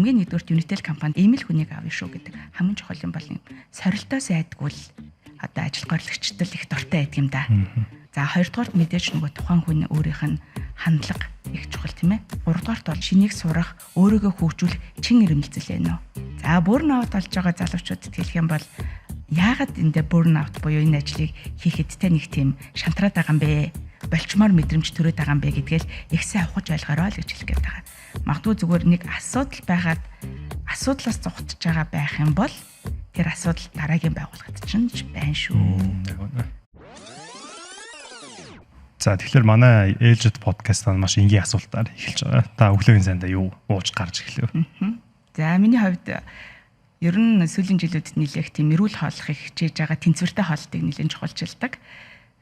Хамгийн нэгдүгürt Unitel компанид ийм л хүнийг авна шүү гэдэг хамгийн чухал юм бол сорилтоос айдгүй л одоо ажил горилагчдал их дуртай байдаг юм да. За хоёрдугаарт мэдээж нөгөө тухайн хүн өөрийнх нь хандлага их чухал, тийм ээ. Гуравдугаарт бол шинийг сурах, өөрийгөө хөгжүүлэх чин ирмэлзэл байна уу. За burn out болж байгаа залуучуудад хэлэх юм бол яагаад эндээ burn out буюу энэ ажлыг хийхэд те нэг тийм шантраад байгаа юм бэ? Болчмоор мэдрэмж төрөөд байгаа юм бэ гэдгээл их сайн ухаж ойлгоорой л гэж хэлэх гээд байгаа. Магадгүй зүгээр нэг асуудал байгаад асуудлаас зугтаж байгаа байх юм бол тэр асуудал дараагийн байгууллагад чинь байна шүү. За, тэгэхээр манай ээлжид подкаст маань маш энгийн асуултаар эхэлж байгаа. Та өглөөний цайндаа юу ууж гарч эхлэв? За, миний хувьд ер нь сүүлийн жилүүдэд нэлээх тийм эрүүл хооллохыг хичээж байгаа, тэнцвэртэй хоолтыг нэлээд чухалчилдаг.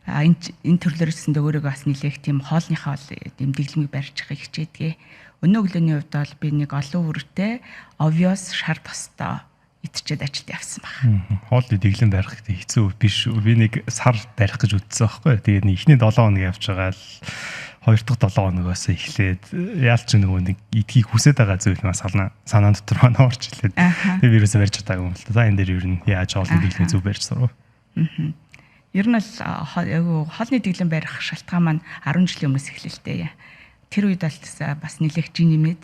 А энэ төрлөөр өсөндөө өөрийгөө бас нэлээх тийм хоолныхоо тийм дэглэмийг барьж байхыг хичээдэг. Өнөө өглөөний хувьд бол би нэг олон үртэй овёос шар тостой идчихэд ажилд явсан баг. Хоолны дэглэм барих гэдэг хэцүү биш шүү. Би нэг сар барих гэж үзсэн байхгүй. Тэгээд нэг эхний 7 хоног явж байгаа л хоёр дахь 7 хоногоос эхлээд яалч нөгөө нэг идхийг хүсэж байгаа зүйл маань санаа дотор маань орж илээд. Тэгээд вирусаа барьж чадаагүй юм л та. Энэ дээр ер нь яаж хоолны дэглэмийг зөв барьж сурав? Ер нь бол хоолны дэглэм барих шалтгаан маань 10 жилийн өмнөөс эхлэлтэй. Тэр үед бол бас нэлээх жин нэмээд,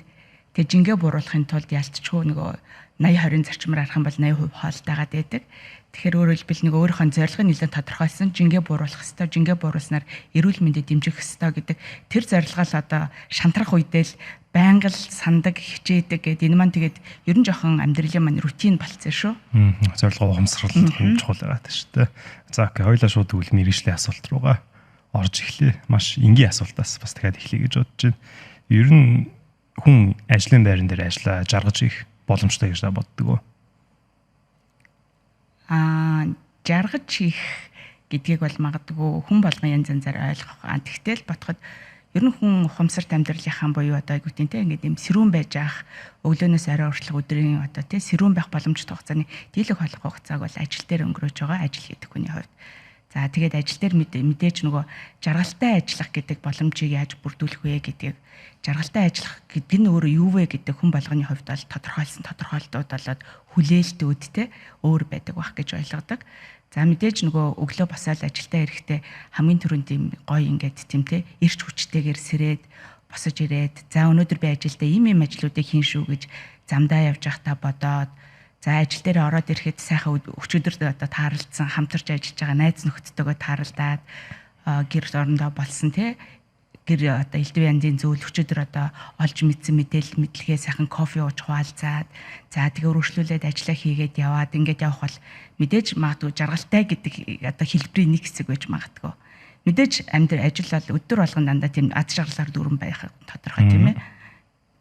тэгээ жингээ бууруулахын тулд ялцчгүй нөгөө 80 20 зарчмаар харах юм бол 80% хоолтайгаад байдаг. Тэгэхээр өөрөөр хэлбэл нэг өөрийнхөө зорилгыг нэлээд тодорхойлсон, жингээ бууруулах хэвээр, жингээ бууруулснаар эрүүл мэндэд дэмжих хэвээр гэдэг тэр зорилгоо л одоо шантрах үедээ л байнга л сандаг, хичээдэг гэдэг энэ маань тэгээд ер нь жоохон амьдралын маань routine болцсон шүү. Зорилгоо ухамсарл чухал байгаа шүү дээ. За, okay, хоёлаа шууд тэгвэл мэргэжлийн асуулт руугаа орж эхлэе. Маш энгийн асуултаас бас дахиад эхлэе гэж бодож байна. Ер нь хүн ажлын байран дээр ажиллаа жаргаж их боломжтой гэж боддог уу? Жаргаж хийх гэдгийг бол магадгүй хүн болгон янз янзаар ойлгох. Тэгтэл бодоход ер нь хүн ухамсарт амьдралынхаа буюу одоо айгуу тийм те ингээд юм сэрүүн байж ах өглөөнөөс орой хүртэлх өдрийн одоо те сэрүүн байх боломжтой хугацааны дийлэх болох хугацааг бол ажил дээр өнгөрөөж байгаа, ажил хийдэг хүний хувьд. За, тэгээд ажил дээр мэдээж нөгөө жаргалтай ажиллах гэдэг боломжийг яаж бүрдүүлэх вэ гэдгийг, жаргалтай ажиллах гэдэг нь өөрөө юу вэ гэдэг хүн болгоны хувьд бол тодорхойлсон тодорхойлтууд болоод хүлээлтүүд те өөр байдаг байх гэж ойлгодог. За, мэдээж нөгөө өглөө босоод ажилдаа ирэхдээ хамгийн түрүүнд тийм гоё ингээд тийм те эрч хүчтэйгээр сэрээд босож ирээд, за, өнөөдөр би ажилдаа ийм ийм ажлуудыг хийн шүү гэж замдаа явж байхдаа бодоод, за, ажил дээр ороод ирэхэд сайхан өчигдөр одоо тааралдсан, хамтарч ажиллаж байгаа найз нөхдөдтэйгөө тааралдаад, гэр орондоо болсон те гэр одоо элдв янзын зүйл өчигдөр одоо олж мэдсэн мэдээлэл мэдлэгээ сайхан кофе ууж хуваалцаад, за, тэгээ өргөжлүүлээд ажиллаа хийгээд яваад ингээд явах бол мэдээж магадгүй жаргалтай гэдэг одоо хэлбэрийн нэг хэсэг байж магадгүй. Мэдээж амьдр ажил бол өдөр болгон дандаа тийм аз жаргалаар дүүрэн байх тодорхой, тийм ээ.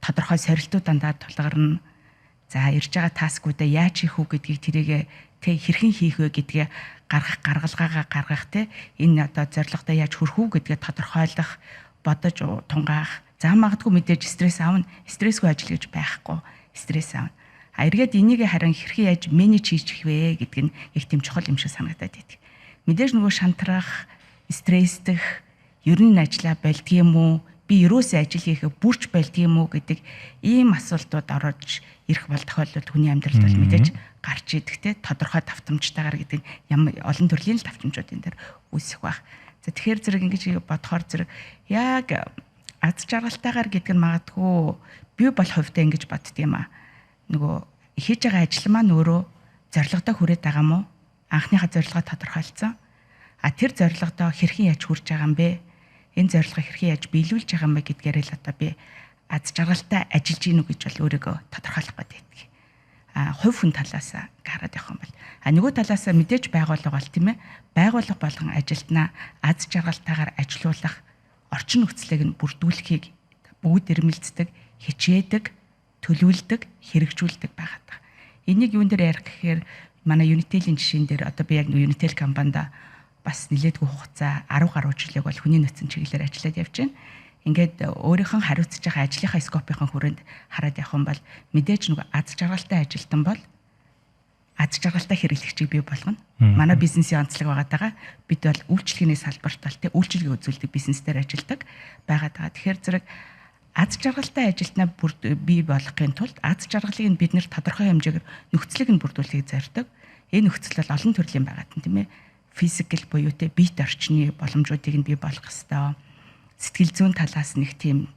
Тодорхой сорилтууд дандаа тулгарна. За, ирж байгаа task уудаа яаж хийх үү гэдгийг, тэрийгэ тэ хэрхэн хийх вэ гэдгээ гаргах, гаргалгаагаа гаргах, тэ энэ одоо зорилгодоо яаж хүрэх үү гэдгээ тодорхойлох, бодож тунгаах. За, магадгүй мэдээж стресс авна. Стрессгүй ажил гэж байхгүй. Стресс авна. А эргээд энийг харин хэрхэн яаж manage хийчих вэ гэдг нь их тийм чухал юм шиг санагдаад байдаг. Мэдээж нөгөө шантрах, стресстэх, ер нь ажиллаа болдгийм үү? Би ерөөсөө ажил хийхээ бүрч болдгийм үү гэдэг ийм асуултууд орж ирэх бол тохиолдол хүний амьдралд бол мэдээж гарч идэх те тодорхой давтамжтайгаар гэдэг нь ямар олон төрлийн л давтамжууд энэ дээр үүсэх байх. За, тэгэхээр зэрэг ингэж бодохоор зэрэг яг аз жаргалтайгаар гэдэг нь магадгүй би бол хувьдаа ингэж бодд юм а. Нөгөө хийж байгаа ажил маань өөрөө зорилгодоо хүрээд байгаа мó? Анхныхаа зорилгоо тодорхойлцсон. А тэр зорилгодоо хэрхэн яаж хүрч байгаа юм бэ? Энэ зорилгоо хэрхэн яаж биелүүлж байгаа юм бэ гэдгээрээ л одоо би аз жаргалтай ажиллаж гинүү гэж бол өөрийгөө тодорхойлох гэдэг. А хувь хүн талаас хараад явах юм бол, а нөгөө талаас мэдээж байгууллага бол, тийм ээ, байгууллага болгон ажилтнаа аз жаргалтайгаар ажилуулах орчин нөхцөлийг нь бүрдүүлэхийг бүгд эрмэлздэг, хичээдэг, төлөвлөдөг, хэрэгжүүлдэг байгаад байгаа. Энийг юун дээр ярих гэхээр манай Unitel-ийн жишээн дээр одоо би яг Unitel компанид бас нэлээдгүй хугацаа 10 гаруй жилиг бол хүний нөөцийн чиглэлээр ажиллаад явж байна. Ингээд өөрийнхөө хариуцж байгаа ажлынхаа scope ын хүрээнд хараад явах юм бол мэдээж нөгөө аз жаргалтай ажилтан бол аз жаргалтай хэрэглэгчийг бий болгоно. Манай бизнесийн онцлог байгаа даа. Бид бол үйлчилгээний салбарт бол тэ үйлчилгээ үзүүлдэг бизнес дээр ажилладаг байгаа даа. Тэгэхээр зэрэг Аз жаргалтай ажилтнаа бий болгохын тулд аз жаргалыг нь бид нэр тодорхой хэмжээгээр нөхцөлийг нь бүрдүүлэхийг зорддог. Энэ нөхцөл бол олон төрлийн байгаа тийм ээ. Физикал буюу те биет орчны боломжуудыг нь бий болгох ёстой. Сэтгэл зүйн талаас нэг тийм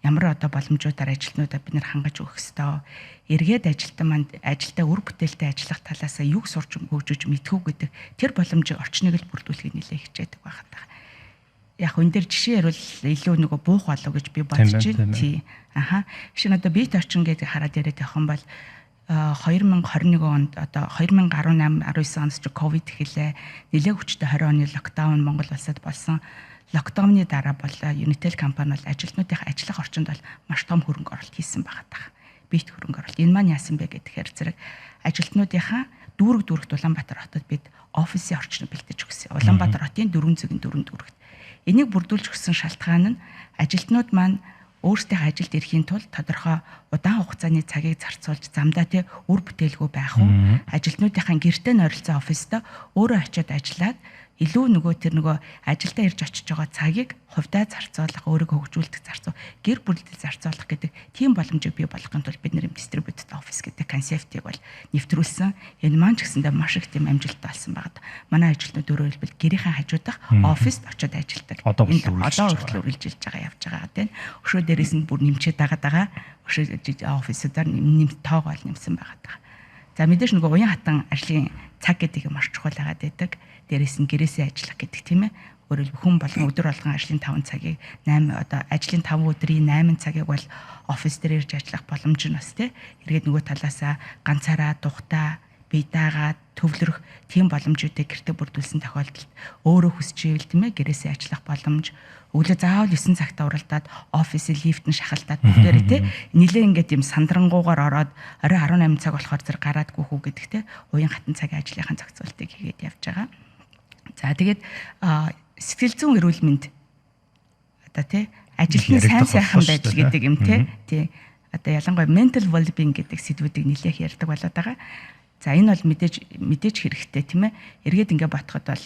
ямар одоо боломжуудаар ажилтнуудаа бид нэр хангаж өгөх ёстой. Эргээд ажилтан маань ажилдаа үр бүтээлтэй ажиллах талаасаа юг сурч хөгжиж мэдхүү гэдэг тэр боломжийг орчныг л бүрдүүлэхийг нэлээд хичээдэг байхад байгаа. Яг энэ дээр жишээ ярил илүү нөгөө буух болов гэж би бодож байна. Тий. Аха. Жишээ нь одоо биет орчин гэдэг хараад яриад явах юм бол 2021 онд одоо 2018 19 онд ч ковид эхэллээ. Нэлээд хүчтэй 20 оны локдаун Монгол улсад болсон. Локдауны дараа бол Unitel компани бол ажилтнуудынхаа ажиллах орчинд бол маш том хөрөнгө оруулалт хийсэн байгаа даа. Биет хөрөнгө оруулалт. Энэ маань яасан бэ гэхээр зэрэг ажилтнуудынхаа дүүрэг дүүрэгт Улаанбаатар хотод бид офисын орчныг бэлтэж өгсөн. Улаанбаатар хотын 404 дүүрэгт. Энийг бүрдүүлж өгсөн шалтгаан нь ажилтнууд маань өөрсдийнхөө ажилд ирэхийн тулд тодорхой удаан хугацааны цагийг зарцуулж замдаа тий үр бүтээлгүй байх уу? Ажилтнуудынхаа гэртээ нойролцоо оффистоо өөрөө очиод ажиллаад илүү нөгөө тэр нөгөө ажилдаа ирж очиж байгаа цагийг хувьдаа зарцуулах, өөрийгөө хөгжүүлэх зарцуу, гэр бүлдээ зарцуулах гэдэг тийм боломжийг бий болгохын тулд бид нэр distributed office гэдэг концептыг бол нэвтрүүлсэн. Энэ маань ч гэсэндээ маш их тийм амжилттай болсон байна. Манай ажилтнууд өөрөөр хэлбэл гэрийнхээ хажуудах оффист очиод ажилладаг. Одоо хүртэл үргэлжилж байгаа явж байгаа тийм. Өшөө дээрээс нь бүр нэмчээд дагаад байгаа. Өшөө офисуудаар нэм тоогоол нэмсэн байгаа даа. За мэдээж нөгөө уян хатан ажлын цаг гэдэг юм маш чухал байгаад байдаг. Дээрээс нь гэрээсээ ажиллах гэдэг тийм ээ. Өөрөөр хүн болгон өдөр болгон ажлын 5 цагийг 8 одоо ажлын 5 өдрийн 8 цагийг бол офис дээр ирж ажиллах боломж нь бас тий. Эргээд нөгөө талаасаа ганцаараа тухтаа бие даагаад төвлөрөх тийм боломжуудыг гэртээ бүрдүүлсэн тохиолдолд өөрөө хүсч ивэл тийм ээ гэрээсээ ажиллах боломж өглөө заавал 9 цагт уралдаад офисын лифт нь шахалтаад бүгдээрээ тий нилээ ингээд юм сандрангуугаар ороод орой 18 цаг болохоор зэрэг гараад гүөх үү гэдэг тий уян хатан цагийн ажлынхаа зохицуултыг хийгээд явж байгаа. За тэгээд сэтгэл зүйн эрүүл мэнд одоо тий ажилтны сайн сайхан байдал гэдэг юм тий. Тий. Одоо ялангуяа mental well-being гэдэг сэдвүүдийг нэлээх ярьдаг болоод байгаа. За энэ бол мэдээж хэрэгтэй тийм ээ. Эргээд ингээ ботход бол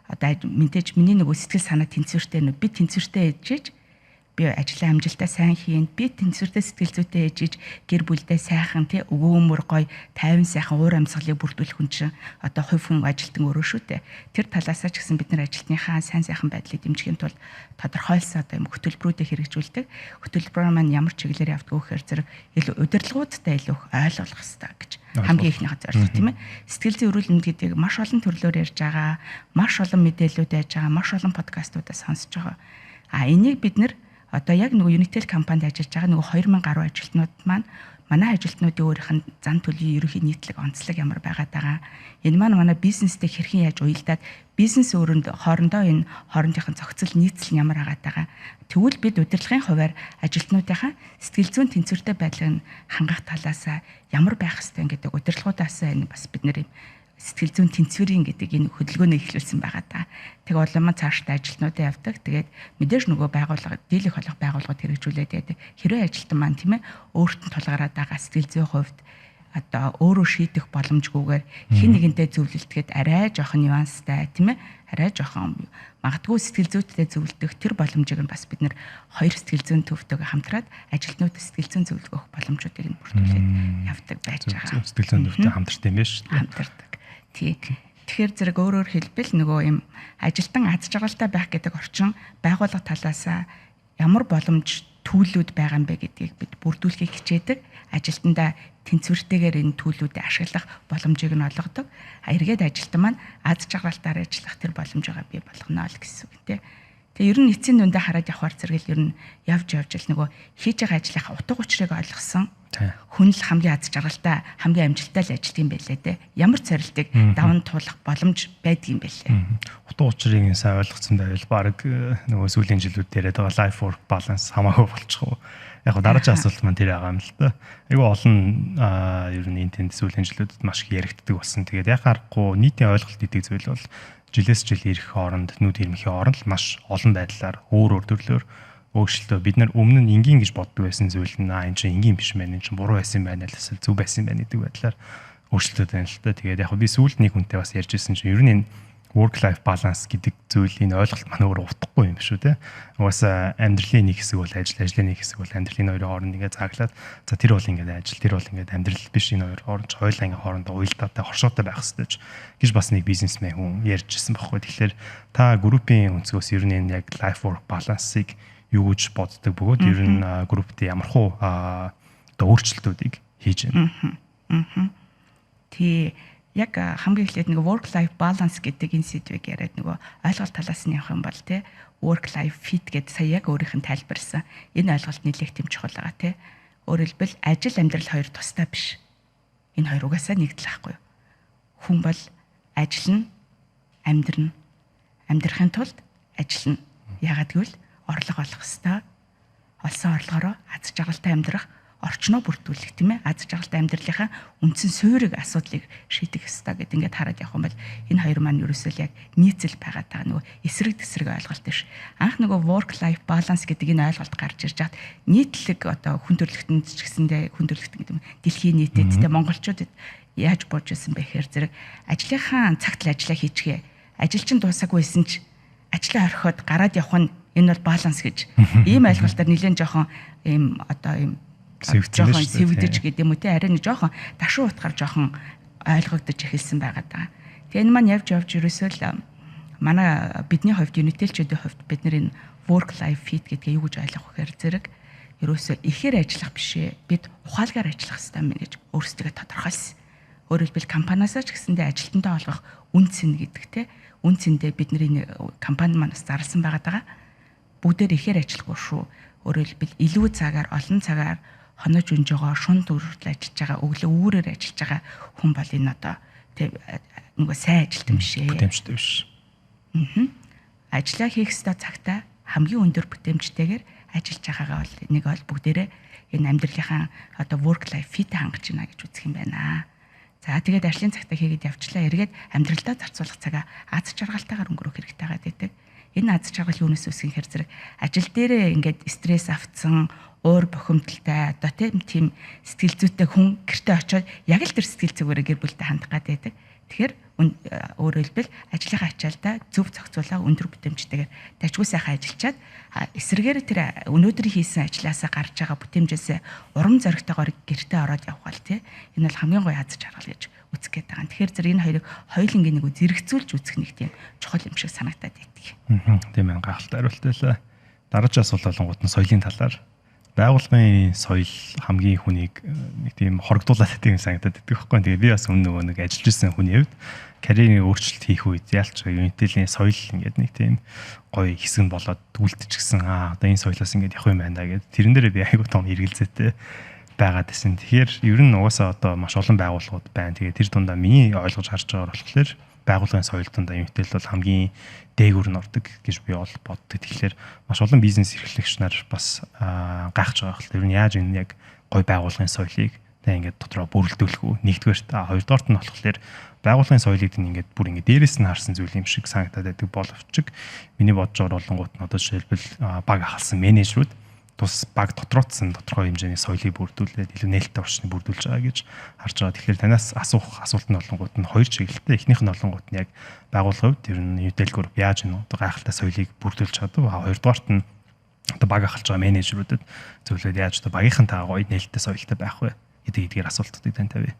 одоо мэдээж миний нөгөө сэтгэл санаа тэнцвэртэй нөө би тэнцвэртэй ээжиж би ажлаа амжилтаа сайн хийн, би тэнцвэртэй сэтгэл зүйтэй ээжиж гэр бүлдээ сайхан тий өгөөмөр гой тайван сайхан уур амьсгалыг бүрдүүлэх хүн чинь одоо хувь хүн ажилтан өөрөө шүү дээ. Тэр талаасаа ч гэсэн бид нар ажилтныхаа сайн сайхан байдлыг дэмжихийн тулд тодорхойлсон одоо юм хөтөлбөрүүдийг хэрэгжүүлдэг. Хөтөлбөр маань ямар чиглэлээр явдаг вэ гэхээр зэрэг илүү удирдлагуудтай илүү их ойлгох хэрэгтэй гэж хамгийн ихнийхээ зорилго тийм ээ. Сэтгэл зүйн эрүүл мэнд гэдэг маш олон төрлөөр ярьж байгаа, маш олон мэдээллүүд яаж байгаа, маш олон подкастуудаа сонсож байгаа. А энийг бид нэр одоо яг нөгөө Unitel компанид ажиллаж байгаа нөгөө 2000 гаруй ажилтнууд маань манай ажилтнуудын өөрийнх нь зан төлөвийн ерөнхий нийтлэг онцлог ямар байгаад байгаа. Энэ маань манай бизнестэй хэрхэн яаж уялдаад бизнес өрөөнд хоорондоо энэ хоорондынх нь зохицол нийцэл нь ямар байгаад байгаа. Тэгвэл бид удирдлагын хувиар ажилтнуудынхаа сэтгэл зүйн тэнцвэртэй байдлыг хангах талаасаа ямар байх ёстой гэдэг удирдлагуудаасаа энэ бас бид нэр сэтгэл зүйн тэнцвэрийн гэдэг энэ хөдөлгөөнийг эхлүүлсэн байгаа даа. Тэг улам цаашдаа ажилтнуудаа явдаг. Тэгээд мэдээж нөгөө байгууллага дийлэх болох байгууллагууд хэрэгжүүлээд байдаг. Хэрвээ ажилтан маань тийм ээ өөрт нь тулгараад байгаа сэтгэл зүйн хувьд одоо өөрөө шийдэх боломжгүйгээр хэн нэгэнтэй зөвлөлтгээд арай жоохон нюанстай тийм ээ арай жоохон магадгүй сэтгэл зүйтэй зөвлөдөх тэр боломжийг нь бас бид нэр хоёр сэтгэл зүйн төвтэйгээ хамтраад ажилтнуудад сэтгэл зүйн зөвлөгөө өгөх боломжуудыг нь бүрдүүлээд явдаг байж байгаа. Сэтгэл зүйн төвтэй хамтарт юм байна шүү дээ. Хамтардаг. Тий. Тэгэхээр зэрэг өөрөөр хэлбэл нөгөө юм ажилтан аз жаргалтай байх гэдэг орчин байгууллага талаасаа ямар боломж төлөвлөд байгаа юм бэ гэдгийг бид бүрдүүлэхийг хичээдэг. Ажилтнаа тэнцвэртэйгээр энэ төлөвлөдийг ашиглах боломжийг нь олгодог. А эргээд ажилтан маань аз жаргалтаар ажиллах тэр боломжоо бий болгоно л гэсэн үг тий. Тэгээ ер нь эцсийн дүндээ хараад явхаар зэрэг л ер нь явж явж л нөгөө хийж байгаа ажлынхаа утга учирыг ойлгосон хүн л хамгийн аз жаргалтай, хамгийн амжилттай л ажилладаг юм байлээ те. Ямар царилтыг даван туулах боломж байдгийн байлээ. Утга учирыг сайн ойлгоцсон байвал баг нөгөө сүүлийн жилүүд яриад байгаа life work balance хамаагүй болчих уу. Яг го дараагийн асуулт маань тэр байгаа юм л да. Айгүй олон ер нь энэ тэнд сүүлийн жилүүдэд маш их яригддаг болсон. Тэгээд яг аргагүй нийтийн ойлголт гэдэг зүйл бол жилээс жил ирэх хооронд нүд ирмэхийн хооронд л маш олон байдлаар өөр өөр төрлөөр өөрчлөлтөө бид нар өмнө нь энгийн гэж боддог байсан зүйл нь аа энэ чинь энгийн биш мэн, энэ чинь буруу байсан байна л эсвэл зөв байсан байна гэдэг байдлаар өөрчлөлтөд байна л та. Тэгээд яг би сүүлд нэг хүнтэй бас ярьж ирсэн чинь ер нь энэ Work life balance гэдэг зүйлийн ойлголт маань өөр утгагүй юм шүү те. Угаасаа амьдралын нэг хэсэг бол ажил, ажлын нэг хэсэг бол амьдралын хоёрын хооронд ингээд зааглаад, за, тэр бол ингээд ажил, тэр бол ингээд амьдрал биш, энэ хоёр хооронд хоёулаа ингээд хоорондоо уялдаатай, хоршоотой байх хэрэгтэй гэж бас нэг бизнесмен хүн ярьж ирсэн байхгүй. Тэгэхээр та группийн өнцгөөс ер нь энэ яг life work balance-ыг юу гэж боддог бөгөөд ер нь группт ямар хуу одоо өөрчлөлтүүдийг хийж байна? Тий, яг хамгийн эхлээд нэг work life balance гэдэг энэ сэдвийг яриад, нөгөө ойлголт талаас нь явах юм бол те, work life fit гэдэг сая яг өөрийнх нь тайлбарсан. Энэ ойлголт нэлээх тийм чухал байгаа те. Өөрөөр хэлбэл, ажил, амьдрал хоёр тусдаа биш. Энэ хоёр угаасаа нэгдэл ахгүй юу? Хүн бол ажиллана, амьдрна. Амьдрахын тулд ажиллана. Яагаад гэвэл орлого олох ёстой. Олсон орлогоороо аз жаргалтай амьдрах орчноо бүрдүүлэх, тийм ээ, аз жаргалтай амьдралынхаа үндсэн суурийг, асуудлыг шийдэх ёстой гэд ингээд хараад явах юм бол энэ хоёр маань ерөөсөө л яг нийцэл байгаа таа, нөгөө эсрэг тэсрэг ойлголт биш. Анх нөгөө work life balance гэдэг энэ ойлголт гарч ирж хаад нийтлэг одоо хүн төрөлхтөнд ч гэсэндээ, хүн төрөлхтөн гэдэг юм, дэлхийн нийтэд те, монголчуудад яаж бодож байсан бэ гэхээр зэрэг ажлынхаа цагт л ажиллаа хийчихье. Ажил чинь дуусаагүй байсан ч ажлаа орхиод гараад явах нь энэ бол баланс гэж ийм ойлголтоор нэлээд жоохон ийм одоо ийм жоохон сэвдэж гэдэг юм уу те, арай нэг жоохон ташуу утгаар жоохон ойлгогдож эхэлсэн байгаа даа. Тэгээ энэ маань явж явж ерөөсөө л манай бидний хувьд, Unitel-чүүдийн хувьд бид нар энэ work life fit гэдгээ юу гэж ойлгох вэ гэхээр зэрэг ерөөсөө ихээр ажиллах биш ээ. Бид ухаалгаар ажиллах хэрэгтэй юм гэж өөрсдөө тодорхойлсон. Өөрөөр хэлбэл, компаниасаа ч гэсэндээ ажилтнаа олгох үн цэн гэдэг те, үн цэндээ бидний компани маань бас зарласан байгаа даа. Бүгдээр ихээр ажиллахгүй шүү. Өөрөөр хэлбэл, илүү цагаар, олон цагаар хонож унж байгаа, шун төрөл ажиллаж байгаа, өглөө үүрээр ажиллаж байгаа хүн бол энэ одоо тэг нөгөө сайн ажилтан биш ээ. Бүтээмжтэй биш. Аа. Ажлаа хийх ёстой цагтаа хамгийн өндөр бүтээмжтэйгээр ажиллаж байгаагаа бол нэг бол бүгдээрээ энэ амьдралынхаа одоо work life fit хангаж байна гэж үзэх юм байна. За, тэгээд ажлын цагтаа хийгээд явчлаа. Эргээд амьдралдаа зарцуулах цагаа аз жаргалтайгаар өнгөрөөх хэрэгтэй байгаа гэдэг. Энэ аз жаргал юунаас үүсгэн хэр зэрэг ажил дээрээ ингээд стресс автсан, уур бухимдалтай, одоо тийм сэтгэл зүйтэй хүн гэртээ очиод яг л тэр сэтгэл зүгээрээ гэр бүлтэй хандах гээд байдаг. Тэгэхээр өөрөөр хэлбэл, ажлынхаа ачаалдаа зөв зохицуулаа, өндөр бүтээмжтэйгээр дажгүй сайхан ажиллачаад, эсрэгээр тэр өнөөдөр хийсэн ажлаасаа гарч байгаа бүтээмжээс урам зоригтойгоор гэртээ ороод явах бол тий, энэ бол хамгийн гоё аз жаргал гэж үзэх гээд байгаа. Тэгэхээр зэрэг энэ хоёрыг хоёулангийн нэг зэрэгцүүлж үзэх нэг тийм чухал юм шиг санагдаад байдаг. Тийм ээ, гайхалтай хариулттай лээ. Дараагийн асуулт болонгууд нь соёлын талаар. Байгууллагын соёл хамгийн хүнийг нэг тийм хорогдуулаад байдаг юм санагдаад байдаг байхгүй. Тэгээ би бас өмнө нөгөө нэг ажиллаж исэн хүний хувьд карьерийн өөрчлөлт хийх үед яалч Unitel-ийн соёл ингээд нэг тийм гоё хэсэг нь болоод үлдчихсэн. Аа, одоо энэ соёлоос ингээд явах юм байна да гэд. Тэрэн дээрээ би айгуу том эргэлзээтэй байгаад байсан. Тэгэхээр ер нь угаасаа одоо маш олон байгууллагууд байна. Тэгээ тэр дундаа миний ойлгож харж байгаагаар болохоор байгууллагын соёл дундаа Unitel бол хамгийн дээгүүр нь ордог гэж би бол боддог. Тэгэхээр маш олон бизнес эрхлэгч нар бас гайхаж байгаа хэл. Ер нь яаж энэ яг гой байгууллагын соёлыг тэг ингээд дотроо бүрэлдүүлэх үү? Нэгдүгээрт, хоёрдугаарт нь болохоор байгууллагын соёлыг нь ингээд бүр ингээд дээрээс нь харсан зүйл юм шиг санагдаад байдаг боловч миний бодож байгаа болонгууд нь одоо жишээлбэл, баг ахалсан менежерүүд тус баг дотроодсон тодорхой хэмжээний соёлыг бүрдүүлээд илүү нээлттэй орчныг бүрдүүлж байгаа гэж харж байгаа. Тэгэхээр танаас асуух асуулт нь болонгууд нь хоёр чиглэлтэй. Эхнийх нь болонгууд нь яг байгууллагын хувьд ер нь Unitel Group яаж энэ одоо гайхалтай соёлыг бүрдүүлж чадав? Хоёрдугаарт нь одоо баг ахалж байгаа менежерүүдэд зөвлөд яаж одоо багийнхантайгаа гоё нээлттэй соёлтой байх вэ гэдэг эдгээр асуултуудыг тань тавья.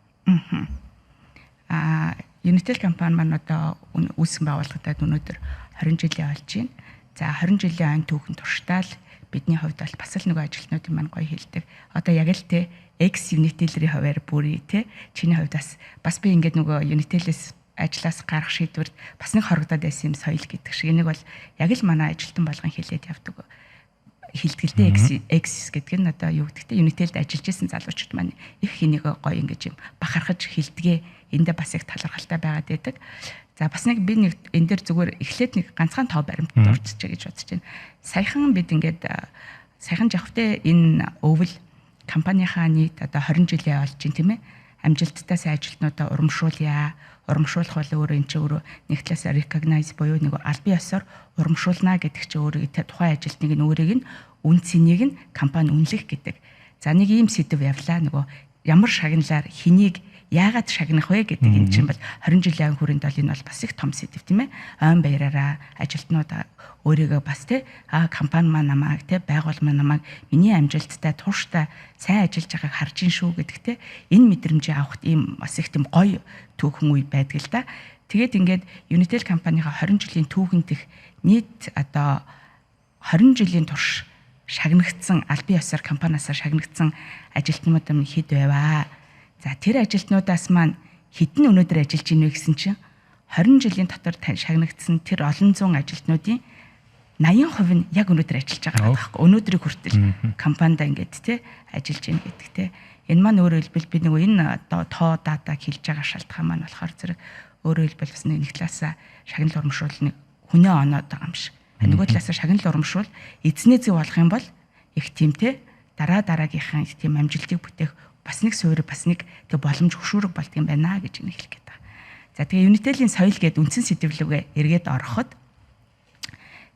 Аа, Unitel компани маань одоо үүсгэн байгуулагдаад өнөөдөр 20 жилийн болж байна. За, 20 жилийн айн түүхэн туршдаа л бидний хувьд бол бас л нөгөө ажилтнуудын маань гоё хэлдэг. Одоо яг л те, ex Unitel-ийн хуваар бүрий те, чиний хувьд бас би ингээд нөгөө Unitel-ээс ажлаас гарах шийдвэрт бас нэг хорогдоод байсан юм соёл гэдэг шиг. Энийг бол яг л манай ажилтан болгон хэлээд явдаг хилтгэлтэй. Ex ex гэдэг нь одоо юу гэдэгтэй, Unitel-д ажиллаж исэн залуучууд маань их энийг гоё ингэж юм бахархаж хилдэгэ, эндээ бас их талархалтай байгаад байдаг. За, бас нэг би нэг энэ дээр зүгээр эхлээд нэг ганцхан тоо баримтад орччихъя гэж бодож байна. Саяхан бид ингээд саяхан жавхтай энэ өвөл компанийнхаа нийт одоо 20 жилийн болж байна, тийм ээ. Амжилттай сайн ажилтнуудаа урамшуулъя. Урамшуулах бол өөрөө энэ чинь өөрөө нэг талаас recognize буюу нэг албан ёсоор урамшуулна гэдэг чинь өөрөө тухайн ажилтныг нь өөрийг нь үн цэнийг нь компани үнэлэх гэдэг. За, нэг ийм сэдэв явлаа. Нөгөө ямар шагналаар хэнийг Яагаад шагнах вэ гэдэг энэ чинь бол 20 жилийн хүрээнд бол энэ бол бас их том сэдэв, тийм ээ. Ойн баяраараа ажилтнууд өөрийгөө бас тий компани маань намайг тий байгууллага маань намайг миний амжилттай тууштай сайн ажиллаж байгааг харж ин шүү гэдэг тий энэ мэдрэмжийг авахт ийм бас их тийм гоё түүхэн үе байдаг л да. Тэгээд ингээд Unitel компанийнхаа 20 жилийн түүхэнд их нийт одоо 20 жилийн турш шагнагдсан албан ёсоор компаниасаа шагнагдсан ажилтнууд нь хэд байваа. За тэр ажилтнуудаас маань хэдэн өнөөдөр ажиллаж ийнэ вэ гэсэн чинь 20 жилийн дотор шагнагдсан тэр олон зуун ажилтнуудын 80% нь яг өнөөдөр ажиллаж байгаа байхгүй. Өнөөдрийг хүртэл компанида ингээд те ажиллаж байна гэдэг те. Энэ маань өөрөөр хэлбэл би нөгөө энэ одоо тоо датаг хэлж байгаа шалтгаан маань болохоор зэрэг өөрөөр хэлбэл бас нэг талаасаа шагнал урамшуулныг хүнээ оноод байгаа юм шиг. Нөгөө талаасаа шагнал урамшуул эзний зэг болох юм бол их тийм те дараа дараагийнхаа их тийм амжилтыг бүтээх бас нэг суурь бас нэг тэг боломж хөшүүрэг болдго юм байна гэж нэг хэлэх гээд байгаа. За тэгээ Unitel-ийн соёл гээд үндсэн сэдвлүүгээ эргээд ороход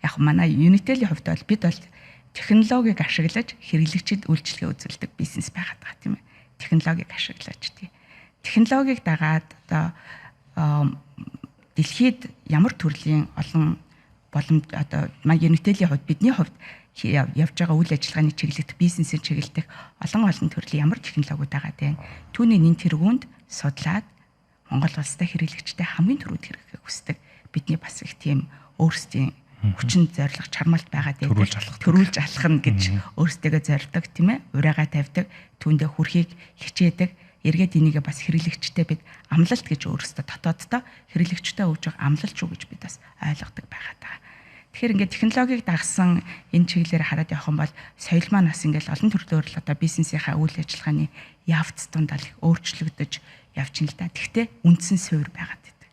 яг манай Unitel-ийн хувьд бол бид бол технологиг ашиглаж хэрэглэгчид үйлчилгээ үзүүлдэг бизнес байгаад байгаа тийм ээ. Технологиг ашиглаж тий. Технологиг дагаад одоо дэлхийд ямар төрлийн олон боломж одоо Unitel-ийн хувьд бидний хувьд явж байгаа үйл ажиллагааны чиглэлт, бизнесийн чиглэлдэх олон олон төрлийн ямар технологиуд байгаа тийм. Түүний нэн тэргуунд судлаад Монгол улстай хэрэглэгчтэй хамгийн түрүүд хэрэглэхийг хүсдэг. Бидний бас их тийм өөрсдийн хүчин зорилго чармаалт байгаа тийм. Төрүүлж алхах нь гэж өөрсдөө зорддог тийм ээ. Ураагаа тавьдаг, түүндээ хүрхийг хичээдэг. Эргээд энийгээ бас хэрэглэгчтэй бид амлалт гэж өөрсдөө дотооддоо хэрэглэгчтэй өгж байгаа амлалт шүү гэж бид бас ойлгодог байгаа даа. Тэгэхээр ингээд технологиг дагсан энэ чиглэлээр хараад явах юм бол соёл маань бас ингээд олон төрлөөр л одоо бизнесийнхаа үйл ажиллагааны явц дундаа их өөрчлөгдөж явчихна л да. Тэгтээ үндсэн суурь байгаад байдаг.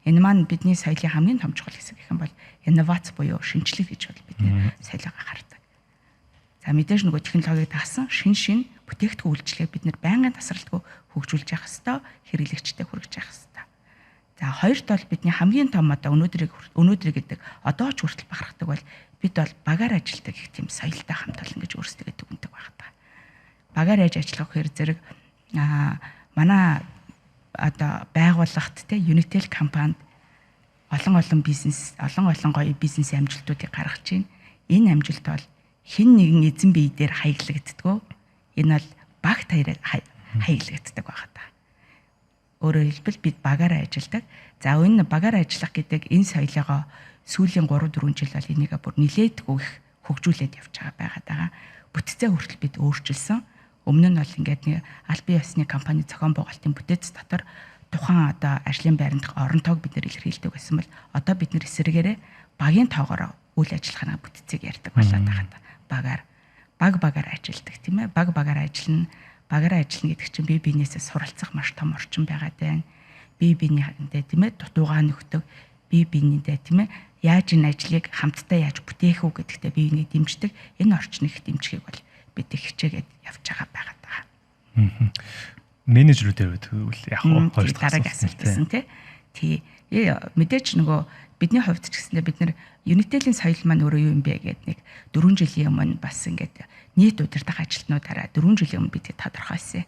Энэ маань бидний соёлын хамгийн том чухал хэсэг гэх юм бол инновац буюу шинжлэх гэж бол бидний соёлоо гардаг. За мэдээж нөгөө технологиг дагсан шин шин бүтээгдэхүүн үйлчилгээг бид нэр байнгын тасралтгүй хөгжүүлж явах ёстой, хэрэглэгчтэй хүргэж явах ёстой. За хоёрт бол бидний хамгийн том одоо өнөөдрийг гэдэг одоо ч хүртэл бахархдаг бол бид бол багаар ажилладаг гэх тийм соёлтой хамт олон гэж өөрсдөө дүгнэдэг байх та. Багаар яаж ажиллах гэхээр зэрэг манай одоо байгууллагат те Unitel компанид олон олон бизнес олон олон гоё бизнес амжилтуудыг гаргаж байна. Энэ амжилт бол хэн нэгэн эзэн бие дээр хаяглагддгөө. Энэ бол багт хаяглагддаг байх та. Өөрөөр хэлбэл бид багаараа ажилладаг. За энэ багаараа ажиллах гэдэг энэ соёлоогоо сүүлийн 3-4 жил бол энийг бүр нилээдгүй их хөгжүүлээд явж байгаа байгаад байгаа. Бүтцээ хүртэл бид өөрчилсөн. Өмнө нь бол ингээд нэг албан ёсны компани зохион байгуулалтын бүтэц дотор тухайн одоо ажлын байранд орон тоог бид нэр илэрхийлдэг байсан бол одоо бид нэр эсрэгээрээ багийн тоогоор үйл ажиллагааны бүтцийг ярьдаг болоод байгаа. Багаар баг багаар ажилладаг тийм ээ. Баг багаар ажиллана. Багаараа ажиллана гэдэг чинь бие биенээсээ суралцах маш том орчин байгаад байна. Бие биенийхэндээ тийм ээ дутуугаа нөхдөг, бие биенийдээ тийм ээ яаж энэ ажлыг хамтдаа яаж бүтээх үү гэдэгтээ бие биенийг дэмждэг. Энэ орчныг их дэмжихийг бол бид их хичээгээд явж байгаа байгаад байгаа. Менежерүүдээр тэгвэл яг хоёр дахь дараагийн асуулт гэсэн тий. Тий. Мэдээч нөгөө бидний хувьд ч гэсэндээ бид нэр Unitel-ийн соёл маань өөрөө юу юм бэ гэдэг нэг 4 жилийн өмнө бас ингээд нийт удирдах ажилтнуудаараа 4 жилийн өмнө бид тодорхойлсон.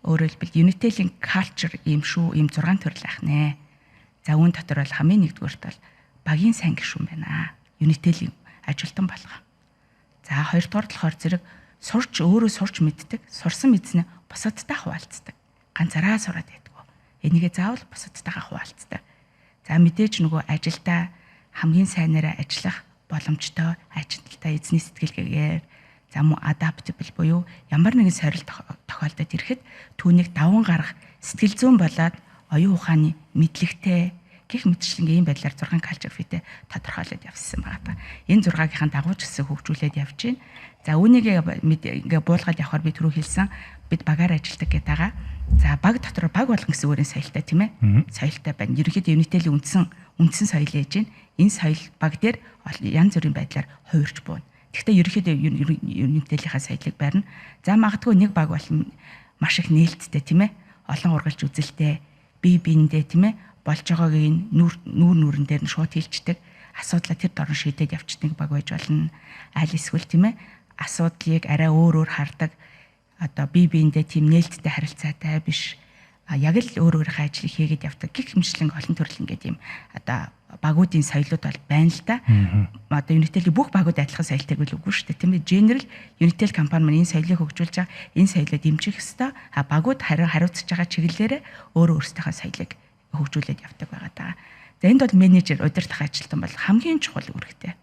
Өөрөөр хэлбэл Unitel-ийн culture ийм шүү, ийм 6 төрөл ах нэ. За үүн дотор бол хамгийн нэгдүгüрт бол багийн сайн гишүүн байна. Unitel-ийн ажилтан болгоо. За хоёрдугаар болохоор зэрэг сурч өөрөө сурч мэддэг, сурсан мэдснээ бусадтай хуваалцдаг. Ганцаараа сураад байдгүй. Энийгээ заавал бусадтайгаа хуваалцдаг. За мэдээж нөгөө ажилдаа хамгийн сайнараа ажиллах боломжтой ажилтнаа эзний сэтгэлгээгээр за мөн adaptable буюу ямар нэгэн сорилт тохиолдод ирэхэд түүнийг даван гаргах сэтгэл зүйн болоод оюун ухааны мэдлэгтэй гэх мэтчлэнгийн ийм байдлаар 6 culture fit-ээ тодорхойлоод явсан байгаа. Энэ 6-гийнхаа дагуу ч гэсэн хөгжүүлээд явж байна. За үүнийг ингээ буулгаад явахаар би түрүү хэлсэн бид багаар ажилладаг гэдэг байгаа. За баг дотор баг болгон гэсэн өөрийн соёлтой тийм ээ. Соёлтой байна. Ерөнхийдөө Unitel-ийн үндсэн соёл яаж байна. Энэ соёл баг дээр янз бүрийн байдлаар хувирч буuna. Гэхдээ ерөнхийдөө Unitel-ийнхаа соёлыг барина. За магадгүй нэг баг бол маш их нээлттэй тийм ээ. Олон ургалж үзэлтэй, бие биендээ тийм ээ болж байгааг нь нүүр нүүрэн дээр нь шууд хилчдэг. Асуудлаа тэр дорн шийдээд явчихдаг баг байж болно. Аль эсвэл тийм ээ асуудлыг арай өөр өөр хардаг. Одоо бие биендээ тийм нээлттэй харилцаатай биш. Яг л өөр өөрийнхөө ажлыг хийгээд явдаг. Гэх мэтчлэн олон төрөл ингээд юм одоо багуудын соёлууд бол байна л да. Одоо Unitel-ийн бүх багууд адилхан соёлтой гэл үгүй шүү дээ. Тийм ээ. General Unitel компани маань энэ соёлыг хөгжүүлж байгаа, энэ соёлоо дэмжих ёстой. А багууд харин хариуцж байгаа чиглэлээрээ өөрөө өөрсдийнхөө соёлыг хөгжүүлээд явдаг байгаа даа. За энд бол менежер, удирдах ажилтан бол хамгийн чухал үүрэгтэй.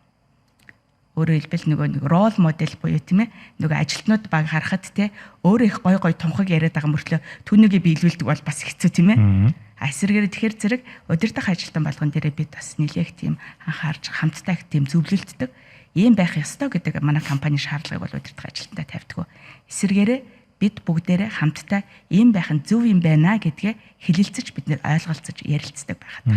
Өөрөөр хэлбэл нөгөө нэг рол модель буюу, тийм ээ, нөгөө ажилтнууд баг харахад те өөрөө их гой гой тунхаг яриад байгаа мөртлөө түүнийгээ биелүүлдэг бол бас хэцүү, тийм ээ. А эсрэгээр тэгэхээр зэрэг удирдах ажилтан болгон дээрээ бид бас нэлээх тийм анхаарч, хамтдаа их тийм зөвлөлддөг. Ийм байх ёстой гэдэг манай компани шаардлагыг бол удирдах ажилтнаа тавьдаг. Эсрэгээрээ бид бүгдээрээ хамтдаа ийм байх нь зөв юм байна гэдгээ хэлэлцэж, бид нэр ойлголцож ярилцдаг байхад.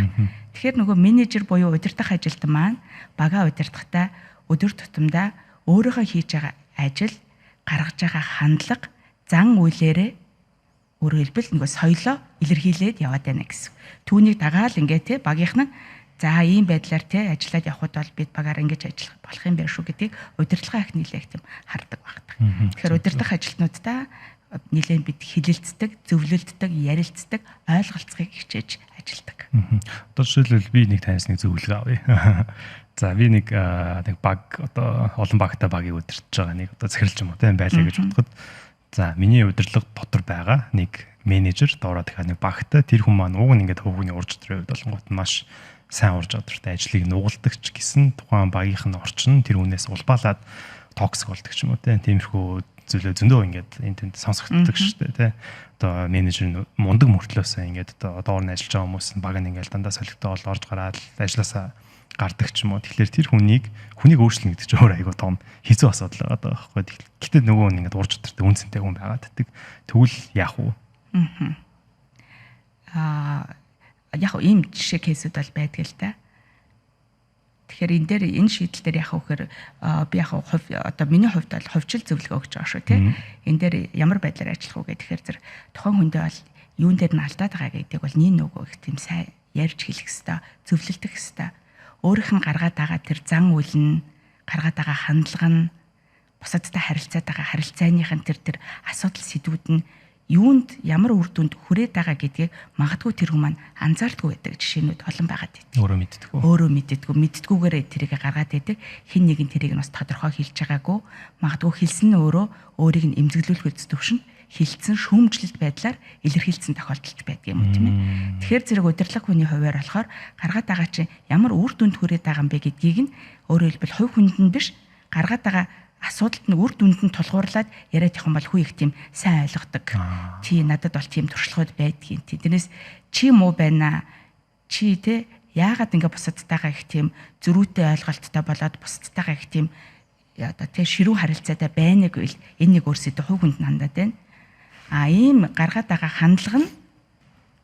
Тэгэхээр нөгөө менежер буюу удирдах ажилтан маань багаа удирдахдаа өдөр тутамдаа өөрийнхөө хийж байгаа ажил, гаргаж байгаа хандлага, зан үйлээрээ, өөрөөр хэлбэл нөгөө соёлоо илэрхийлээд яваад байна гэсэн. Түүнийг дагаал ингээ те багийнх нь за ийм байдлаар те ажиллаад явхад бол бид багаар ингэж ажиллах болох юм байна шүү гэдгийг удирдлагын их нэлээх тийм хардаг багтаг. Тэгэхээр удирдах ажилтнуудаа нэлээд бид хилэлцдэг, зөвлөлддөг, ярилцдаг, ойлголцохыг хичээж ажилладаг. Одоо жишээлбэл би нэг танаас нэг зөвлөгөө авъя. За, би нэг нэг баг, одоо олон багтай багийг удирдах байгаа нэг одоо захирал ч юм уу тийм байлаа гэж бодоход, за миний удирдлага дотор байгаа нэг менежер доороо дахиад нэг багтай тэр хүн маань уг нь ингээд хөвгүний ур чадрын хувьд болонгууд маш сайн ур чадвартай, ажлыг нугалдаг ч гэсэн тухайн багийнх нь орчин тэр хүнээс улбаалаад toxic болдог ч юм уу тийм, тиймэрхүү зүйлөө зөндөө ингээд энэ тэнд сонсогддог шүү дээ тий. Одоо менежер нь мундаг мөртлөөсөө ингээд одоо доор нь ажиллаж байгаа хүмүүс нь баг нь ингээд дандаа солигдоо бол орж гараад ажилласаа гардаг ч юм уу. Тэгэхээр тэр хүнийг өөрчлөнө гэдэг чинь өөр айгуу том хэцүү асуудал байгаа байхгүй. Гэтэ нөгөө нь ингээд ур чадвартай, үн цэнтэй хүн байгаад байдаг. Тэгвэл яах вэ? Аа, яг ийм жишээ case үүд бол байдаг л та. Тэгэхээр энэ дээр, энэ шийдэл дээр яг вэхээр би яг хувь одоо миний хувьд бол хувьчил зөвлөгөө өгч байгаа шүү тий. Энэ дээр ямар байдлаар ажиллах вэ гэхээр зэрэг тухайн хүндээ бол юун дээр нь алдаад байгаа гэдгийг бол нэг нөгөө их тийм сайн ярьж хэлэх хэвээр, зөвлөлдөх хэвээр. Өөрийнх нь гаргаад байгаа тэр зан үйл нь, гаргаад байгаа хандлага нь, бусадтай харилцаад байгаа харилцааных нь тэр асуудал сэдвүүд нь юунд ямар үр дүнд хүрээд байгаа гэдгийг магадгүй тэр хүн маань анзаардгүй байдаг жишээнүүд олон байгаад байдаг. Өөрөө мэддэггүй. Өөрөө мэддэггүй. Мэддэггүйгээр тэрийг гаргаад байдаг. Хэн нэгэн тэрийг нь бас тодорхой хэлж байгаагүй. Магадгүй хэлсэн нь өөрөө өөрийг нь эмзэглүүлэх төвшөнд хилцэн шүүмжлэлт байдлаар илэрхийлсэн тохиолдолч байдаг юм уу, тийм ээ. Тэгэхээр зэрэг удирдлага хүний хувьар болохоор гаргаад байгаа чинь ямар үр дүнд хүрээд байгаа юм бэ гэдгийг нь, өөрөөр хэлбэл хувь хүнд нь биш, гаргаад байгаа асуудалд нь үр дүнд нь тулгуурлаад яриад явах юм бол хүү их тийм сайн ойлгодог. Тий, надад бол тийм туршлагууд байдгийн. Тий, тэрнээс чи муу байна. Чи те яагаад ингээ бусадтайгаа их тийм зөрүүтэй ойлголттой болоод бусадтайгаа их тийм одоо те ширүүн харилцаатай байна гэвэл энэ нэг өөрсдөө хувь хүнд хандаад байна. А ийм гаргаад байгаа хандлага нь,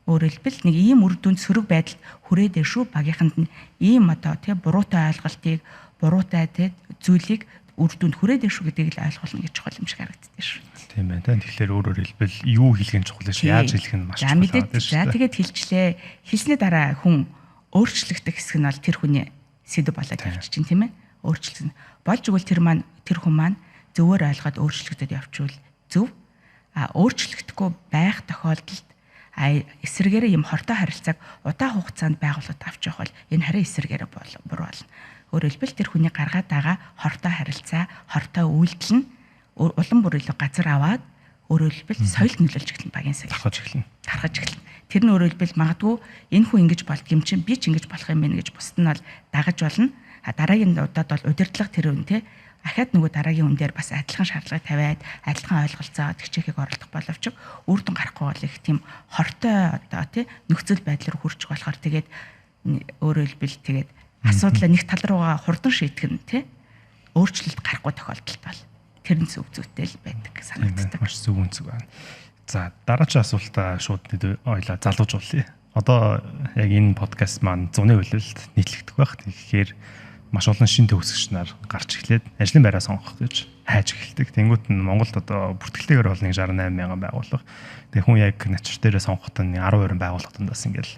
өөрөөр хэлбэл нэг ийм үр дүнд, сөрөг байдалд хүрээд шүү, багийнханд нь ийм одоо тий буруутай ойлголтыг, буруутай тий зүйлийг үр дүнд хүрээд шүү гэдгийг л ойлгуулна гэж чухал юм шиг харагддаг шүү. Тийм байна те. Тэгэхээр өөрөөр хэлбэл юу хэлэх нь чухал биш, яаж хэлэх нь маш чухал. За, тэгээд хэлчлээ. Хэлсний дараа хүн өөрчлөгдөх хэсэг нь бол тэр хүний сэдв болоод явчих чинь, тийм ээ. Өөрчлөгдөн. Болж игэл тэр маань, тэр хүн маань зөвөр ойлгоод өөрчлөгдөд явчвал зөв. А өөрчлөгдөхгүй байх тохиолдолд а эсрэгээрээ юм хортой харилцааг удаан хугацаанд байгууллагад авч явах бол энэ харин эсрэгээрээ буруу болно. Өөрөөр хэлбэл тэр хүний гаргаад байгаа хортой харилцаа, хортой үйлдэл нь улам бүр илүү газар аваад, өөрөөр хэлбэл соёлд нөлөөлж эхэлнэ, багийн соёл. Тархаж эхэлнэ. Тархаж эхэлнэ. Тэр нь өөрөөр хэлбэл магадгүй энэ хүн ингэж болдго юм чинь би ч ингэж болох юм байна гэж бусд нь бол дагаж болно. А дараагийн удаад бол удирдлага тэр үн те ахаад нөгөө дараагийн хүн дээр бас адилхан шаардлага тавиад, адилхан ойлголцоод хичээхийг оролдох боловч үр дүн гарахгүй бол их тийм хортой одоо тий нөхцөл байдал руу хүрчих болохоор тэгээд өөрөөр хэлбэл тэгээд асуудлаа нэг тал руугаа хурдан шийдэх нь тий өөрчлөлт гарахгүй тохиолдолд бол тэр нь зөв зүйтэй л байдаг санагддаг. Маш зөв үнцэг байна. За, дараагийн асуултаа шууд нэг ойлаа залуужуулъя. Одоо яг энэ подкаст маань зуны хөлөлд нийтлэгдэх байх. Тэгэхээр Маш олон шин төгсөгч нар гарч эхлээд ажлын байраа сонгох гэж хайж эхэлдэг. Тэнгүүт нь Монголд одоо бүртгэлтэйгээр бол нэг 68 мянган байгууллага. Тэгээ хүн яг начир дээрээ сонгоход нь 12 байгууллага дундаас ингээл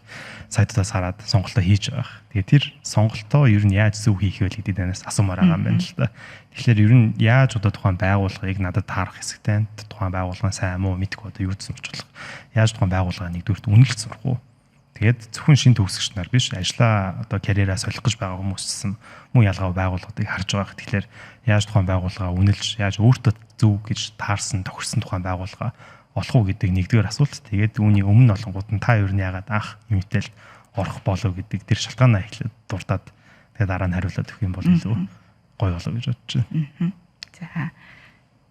сайтуудаас хараад сонголтоо хийж байгаа. Тэгээ тэр сонголтоо ер нь яаж зөв хийх вэ гэдгийг танаас асуумаар байгаа юм байна л да. Тэгэхээр ер нь яаж одоо тухайн байгууллагыг надад таарах хэсэгтэй, тухайн байгууллага сайн муу мэдгүй одоо юу ч сурч болох. Яаж тухайн байгууллагаа нэгдүгüрт үнэлж сурах уу? Тэгээд зөвхөн шин төгсөгч нар биш, ажлаа одоо карьераа солих гэж байгаа хүмүүссэн мөн ялгаа байгууллагуудыг харж байгаа. Тэгэхээр яаж тухайн байгууллагаа үнэлж, яаж өөртөө зөв гэж таарсан, тохирсон тухайн байгууллага олох уу гэдэг нэгдүгээр асуулт. Тэгээд үүний өмнө олонгууд нь та ер нь яагаад анх Unitel орох болов гэдэг тэр шалтгаанаа эхлээд дурдаад тэгээд дараа нь хариулаад өгөх юм бол илүү гоё болов гэж бодож байна. За.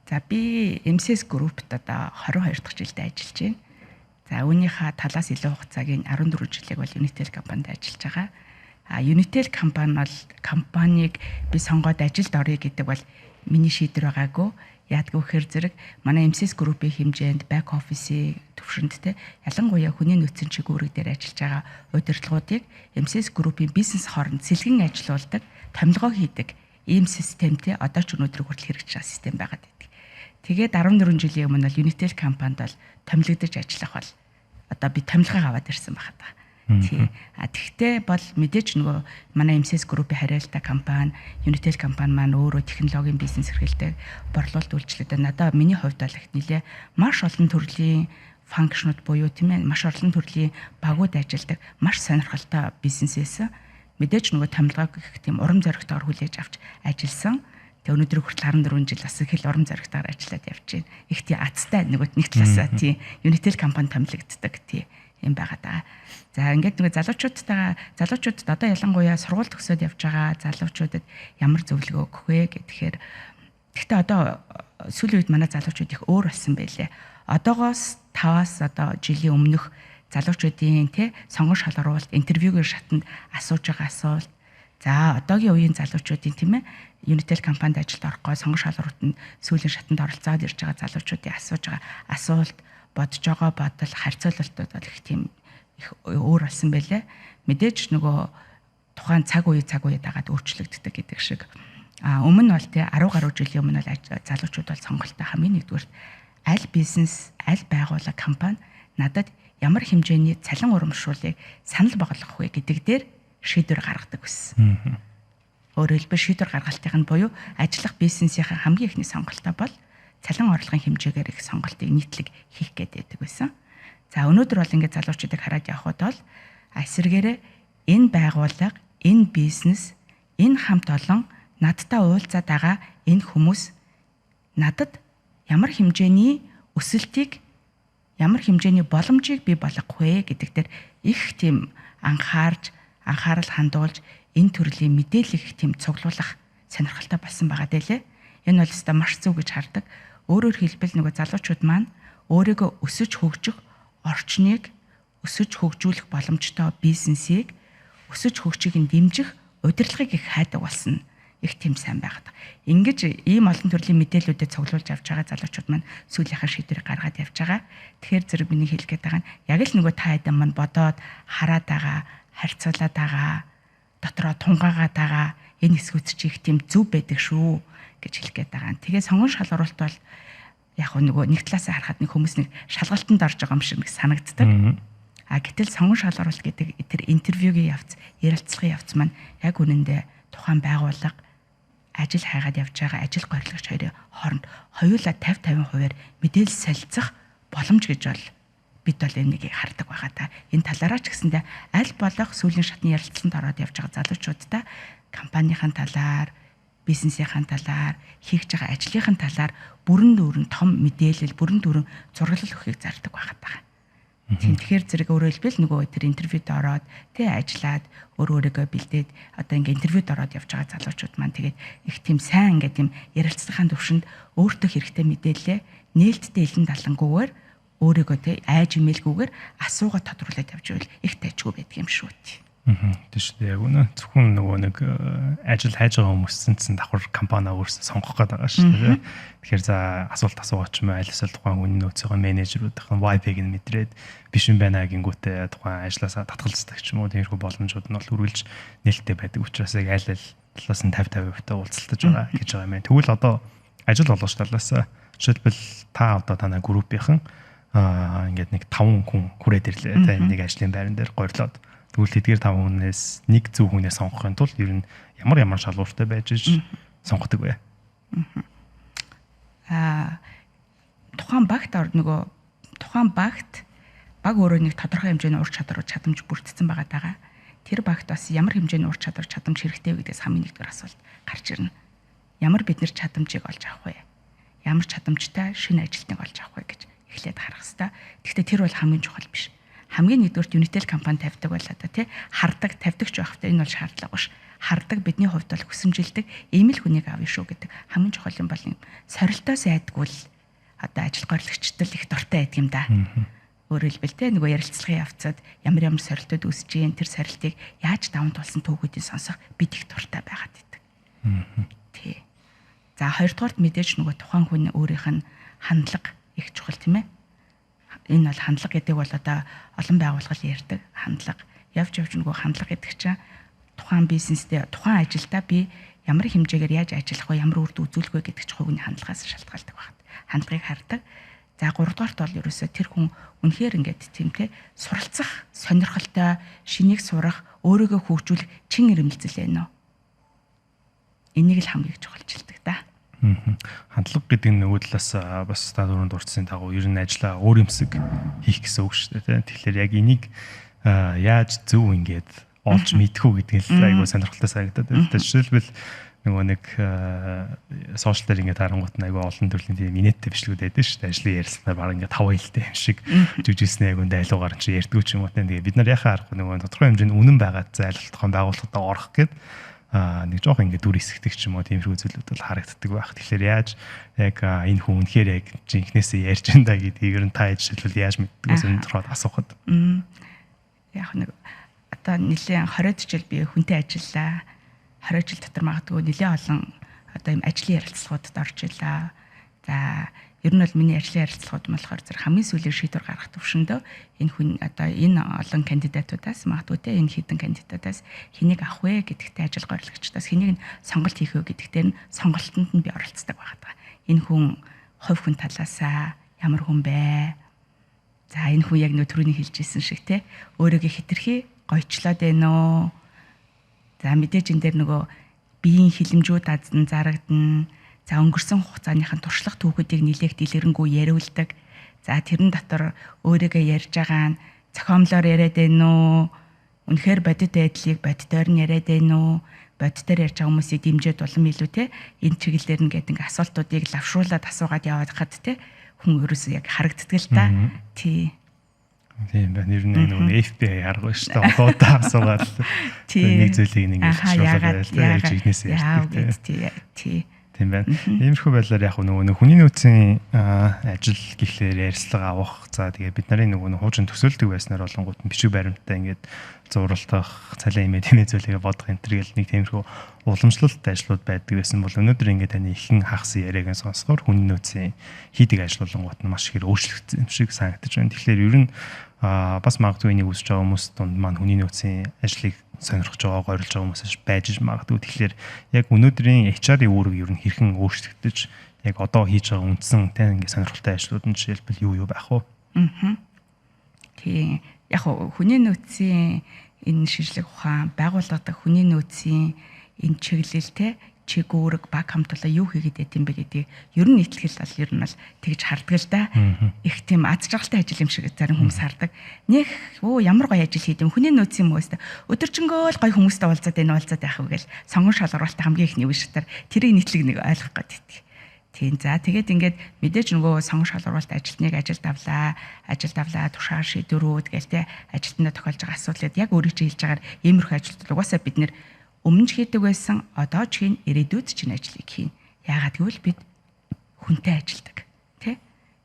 За, би MCS Group-т одоо 22 дахь жилдээ ажиллаж байна. За, үүнийхээ талаас илүү хугацааг нь 14 жилийг бол Unitel компанид ажиллаж байгаа. А Unitel компани бол компанийг би сонгоод ажилд оръё гэдэг бол миний шийдвэр байгаагүй. Яадгүй гэхээр зэрэг манай MCS Group-ийн хэмжээнд back office-ийн төвшөнд те ялангуяа хүний нөөцийн чиг үүрэг дээр ажиллаж байгаа удирдлагуудыг MCS Group-ийн бизнес хооронд сэлгэн ажилуулдаг, томилгоо хийдэг ийм системтэй одоо ч өнөөдөр хүртэл хэрэгжиж байгаа систем байгаад байдаг. Тэгээд 14 жилийн өмнө бол Unitel компанид бол томилогдож ажиллах бол одоо би томилгоо аваад ирсэн байх та. Тий. А тэгтээ бол мэдээж нөгөө манай MCS Group-ийн хариалтай компани, Unitel компани маань өөрөө технологийн бизнес эрхэлдэг, борлуулалт үйлчлэлтэй. Надаа миний хувьд бол их нэлээ маш олон төрлийн function ууд буюу, тийм ээ, маш олон төрлийн багууд ажилладаг маш сонирхолтой бизнес байсан. Мэдээж нөгөө томилгоог их тийм урам зоригтойгоор хүлээж авч ажилласан. Тэгээ өнөөдөр хүртэл 14 жил бас их л урам зоригтойгоор ажиллаад явж байна. Их тий азтай нөгөөт нэг талаасаа тий Unitel компани томилогддог тий юм байгаа даа. За, ингээд нөгөө залуучуудтайгаа, залуучуудад одоо ялангуяа сургууль төгсөөд явж байгаа залуучуудад ямар зөвлөгөө өгөх вэ гэхээр, гэхдээ одоо сүүлийн үед манай залуучууд их өөр болсон байлээ. Одоогоос 5-аас одоо жилийн өмнөх залуучуудын тий сонгон шалгаруулалт, интервьюгийн шатанд асууж байгаа асуулт, за одоогийн үеийн залуучуудын, тийм ээ, Unitel компанид ажилд орохгүй сонгон шалгаруулалтанд сүүлийн шатанд оролцоод ирж байгаа залуучуудын асууж байгаа асуулт, бодож байгаа бодол, харьцуулалтууд бол их тийм их өөр болсон байлээ. Мэдээж нөгөө тухайн цаг үе дагаад өөрчлөгддөг гэдэг шиг. А өмнө нь бол тий 10 гаруй жилийн өмнө бол залуучууд бол сонголтоо хамгийн нэгдүгээр аль бизнес, аль байгууллага, компани надад ямар хэмжээний цалин урамшууллыг санал болгох вэ гэдэг дээр шийдвэр гаргадаг байсан. Өөрөөр хэлбэл, шийдвэр гаргалтын нь буюу ажиллах бизнесийн хамгийн эхний сонголтоо бол цалин орлогын хэмжээгээр их сонголтыг нийтлэг хийх гээд байдаг байсан. За, өнөөдөр бол ингээд залуучуудыг хараад явхад бол эсрэгээрээ энэ байгууллага, энэ бизнес, энэ хамт олон надтай уулзаад байгаа энэ хүмүүс надад ямар хэмжээний өсөлтийг, ямар хэмжээний боломжийг бий болгох вэ гэдэг дээр их тийм анхаарч, анхаарал хандуулж, энэ төрлийн мэдээлэл их тийм цуглуулах сонирхолтой болсон байгаа дээлээ. Энэ бол ёстой маш зөв гэж хардаг. Өөрөөр хэлбэл, нөгөө залуучууд маань өөрийгөө өсөж хөгжих орчныг, өсөж хөгжүүлэх боломжтой бизнесийг, өсөж хөгжихийг нь дэмжих удирдлагыг их хайдаг болсон, их тийм сайн байгаад. Ингэж ийм олон төрлийн мэдээллүүдэд цуглуулж авч байгаа залуучууд маань сүүлийнхаа шийдвэрийг гаргаад явж байгаа. Тэгэхээр зэрэг миний хэлэх гээд байгаа нь яг л нөгөө та хэдэн маань бодоод хараад байгаа, харьцуулаад байгаа, дотроо тунгаагаад байгаа энэ хэсгүүд чи их тийм зөв байдаг шүү гэж хэлэх гээд байгаа. Тэгээ сонгон шалгаруулалт бол яг нөгөө нэг талаасаа харахад нэг хүмүүс нэг шалгалтанд орж байгаа юм шиг нэг санагддаг. А гэтэл сонгон шалгаруулалт гэдэг тэр интервьюгийн явц, ярилцлагын явц маань яг үнэндээ тухайн байгууллага, ажил хайгаад явж байгаа ажил горилгогч хоёрын хооронд хоёулаа 50 50%-аар мэдээлэл солилцох боломж гэж бол бид бол энэ нэгийг хардаг байгаа та. Энэ талаараа ч гэсэндээ аль болох сүүлийн шатны ярилцлаганд ороод явж байгаа залуучуудаа компанийн талаар, бизнесийн талаар, хийх байгаа ажлынхын талаар бүрэн дүүрэн том мэдээлэл, бүрэн дүүрэн зураглал өгөхийг зардаг байхад байгаа. Тийм, тэгэхээр зэрэг өөрөөр хэлбэл нөгөө тэр интервьюд ороод тий ажиллаад өөр өөрийгөө бэлдээд одоо ингээ интервьюд ороод явж байгаа залуучууд маань тэгээд их тийм сайн ингээ тийм ярилцлагын төвшөнд өөртөө хэрэгтэй мэдээлэлээ нээлттэй илэн далангүйгээр өөрийгөө тий айж имэлгүйгээр асуугаа тодруулаад явж байвал их тайчгүй байдаг юм шүү дээ. Тийм шүү дээ. Яг үнэ. Зөвхөн нөгөө нэг ажил хайж байгаа хүмүүссэн чинь давхар компани өөрсдөө сонгох гээд байгаа шүү дээ. Тэгэхээр за асуулт асуугач юм аль эсвэл тухайн хүний нөөцийн менежерүүдийн vibe-ыг нь мэдрээд биш юм байна гингүүтээ тухайн ажлаасаа татгалздаг ч юм уу. Тиймэрхүү боломжууд нь бол үргэлж нээлттэй байдаг учраас яг аль аль талаас нь 50-50% та уулзалтаж байгаа гэж байгаа юм байна. Тэгвэл одоо ажил олгогч талаас жишээлбэл та одоо танай группийнхан ингээд нэг 5 хүн хүрээд ирлээ те, нэг ажлын байран дээр горлоод. Тэгвэл тэдгээр 5 хүнээс нэг зөв хүнээ сонгохын тулд ер нь ямар ямар шалгууртай байж иж сонгодог вэ? Тухайн багт нөгөө тухайн багт баг өөрөө нэг тодорхой хэмжээний ур чадвар, чадамж бүрдсэн байгаа даа. Тэр багт бас ямар хэмжээний ур чадвар, чадамж хэрэгтэй вэ гэдгээс хамгийн нэгдүгээр асуулт гарч ирнэ. Ямар бид нэр чадамжийг олж авах вэ? Ямар чадамжтай шинэ ажилтныг олж авах вэ гэж эхлээд харах хэрэгтэй. Гэхдээ тэр бол хамгийн чухал биш. Хамгийн нэгдүгürt Unitel компани тавьдаг бол одоо тий хардаг, тавьдаг ч байх хэрэгтэй, энэ бол шаардлага биш. Хардаг, бидний хувьд бол хүсэмжилдэг ийм л хүнийг авна шүү гэдэг хамгийн чухал юм бол сорилтоос айдгүй л одоо ажил горилагчдал их дуртай байдаг юм да. Өөрөөр хэлбэл те нөгөө ярилцлагын явцад ямар ямар сорилтууд үүсэж гин, тэр сорилтыг яаж даван туулсан түүхүүдийг сонсох бид их дуртай байгаад идэг. Тий. За, хоёрдугаарт мэдээж нөгөө тухайн хүн өөрийнх нь хандлага их чухал, тийм ээ. Энэ бол хандлага гэдэг бол одоо олон байгууллага ярьдаг хандлага. Явж явж нөгөө хандлага гэдэг чинь тухайн бизнестэй, тухайн ажилдаа би ямар хэмжээгээр яаж ажиллах вэ, ямар үр дүн үзүүлэх вэ гэдэг чинь хувийн хандлагаас шалтгаалдаг байна. Хандлагыг хардаг. За, гуравдугаарт бол ерөөсөө тэр хүн үнэхээр ингээд тийм те суралцах сонирхолтой, шинийг сурах, өөрийгөө хөгжүүлэх чин ирмэлзэл байна уу? Энийг л хамгийн чухалчилдаг да. Хандлага гэдэг нь нөгөө талаас бас та түрүүнд дурдсаны дагуу ер нь ажлаа өөр юмсаг хийх гэсэн үг шүү дээ. Тэгэхээр яг энийг яаж зөв ингээд олж мэдэх үү гэдэг нь айгүй сонирхолтой санагдаад байна. Жишээлбэл нөгөө нэг сошиал дээр ингээд харангуут нь айгүй олон төрлийн тийм инээдтэй бичлэгүүд байдаг шүү дээ. Ажлын ярилцлагаар баг ингээд 5 хэлтэй юм шиг жүжигчсний айгүй дайлуугаар чи ярьдгүү ч юм уу. Тэгээ бид нар яхаа аргагүй нөгөө тодорхой хэмжээнд үнэн байгаа зайлтхан байгууллагатаа орох гээд нэг жоох ингээд дүр эсгдэг ч юм уу, тиймэрхүү зүйлүүд бол харагддаг байх. Тэгэхээр яаж яг энэ хүн үнэхээр яг жинхнээсээ ярьж энэ да гэдгийг ер нь та жишээлбэл яаж мэддэг вэ? Сонирхоод асуухад. Яг нэг одоо нэлээд 20 жил би хүнтэй ажиллаа. 20 жил дотор магадгүй нэлээд олон одоо ийм ажлын ярилцлагуудад орж илаа. За, ер нь бол миний ажлын ярилцлагууд нь болохоор зэрэг хамгийн сүүлийн шийдвэр гаргах төвшөндөө энэ хүн одоо энэ олон кандидатуудаас, магадгүй те энэ хэдэн кандидатаас хэнийг авах вэ гэдэгтээ, ажил горилагчдаас хэнийг нь сонголт хийх вэ гэдэгтээ нь сонголтонд нь би оролцдог байгаа. Энэ хүн хувь хүн талаасаа ямар хүн бэ? За, энэ хүн яг нөө түрүүний хэлж ирсэн шиг те өөрийгөө хэтэрхий гойчлоод байна уу? За, мэдээж энэ дээр нөгөө биеийн хилэмжүүд азан зарагдана. За, өнгөрсөн хугацааныхын туршлага түүхүүдийг нилээх дэлгэрэнгүй яриулдаг. За, тэрэн дотор өөрийгөө ярьж байгаа нь зохиомлоор яриад байна уу? Үнэхээр бодит байдлыг бодитоор нь яриад байна уу? Бодитоор ярьж байгаа хүмүүсийг дэмжиж улам илүү те энэ чиглэлээр нь гэдэг ингээ асуултуудыг лавшруулад асуугаад яваад хад те хүн ерөөсөө яг харагддаг л та. Тий. Тийм байна. Ер нь нөгөө FBI арга шүү дээ. Одоо удаа асуугаад нэг зүйлийг ингээд лавшруулад байл та жигнэсээ ярьдаг. Тий. Тий. Тийм байна. Иймэрхүү байдлаар яг нөгөө хүний нөөцийн ажил гэхлээр ярилцлага авах. За, тэгээ бид нарын нөгөө хуучин төсөөлдөг байснаар болонгууд нь бичиг баримттай ингээд зуралтах, цалин имээ тэмээ зүйлийг бодох энэ төр гэл нэг тиймэрхүү уламжлалт ажлууд байдаг байсан бол өнөөдөр ингээд таны ихэн хагас яриаг нь сонсохоор хүний нөөцийн хийдэг ажил болонгууд нь маш ихээр өөрчлөгдсөн юм шиг санагдаж байна. Тэгэхээр ер нь бас магадгүй энийг үзэж байгаа хүмүүс дунд маань хүний нөөцийн ажлыг сонирхож байгаа, горилж байгаа хүмүүс байж магадгүй. Тэгэхээр яг өнөөдрийн HR-ийн үүрэг ер нь хэрхэн өөрчлөгдөж, яг одоо хийж байгаа үндсэн тэ ингээд сонирхолтой ажлууд нь жишээлбэл юу юу байх вэ? Аа. Тийм. Яг хүний нөөцийн энэ шинжлэх ухаан, байгууллагад хүний нөөцийн энэ чиглэл те чиг үүрэг, баг хамт олон юу хийгээд байт юм бэ гэдгийг ер нь нийтлэл бол ер нь бол тэгж хардаг л да. Их тийм аз жаргалтай ажил юм шиг зарим хүмүүс хардаг. Нэх өө ямар гоё ажил хийдэм, хүний нөөц юм өөстө. Өдөржингөө л гоё хүмүүстэй уулзаад байна, уулзаад байх вэ гэл сонгон шалгаруулалт хамгийн ихний үе шатар тэрийг нийтлэг нэг ойлгох гээд байдаг. Тийм. За, тэгээд ингээд мэдээж нөгөө сонгон шалгаруулалт ажилтныг ажилд авлаа, ажилд авлаа, тушаал шийдвэрүүд гээл те ажилтнаа тохиолж байгаа асуудлууд яг өөрийн чинь хэлж байгаагаар иймэрхүү ажилтнууд угаасаа бид нэр өмнө ч хийдэг байсан, одоо ч хийн, ирээдүйд ч энэ ажлыг хийн. Яагаад гэвэл бид хүнтэй ажилдаг, тий?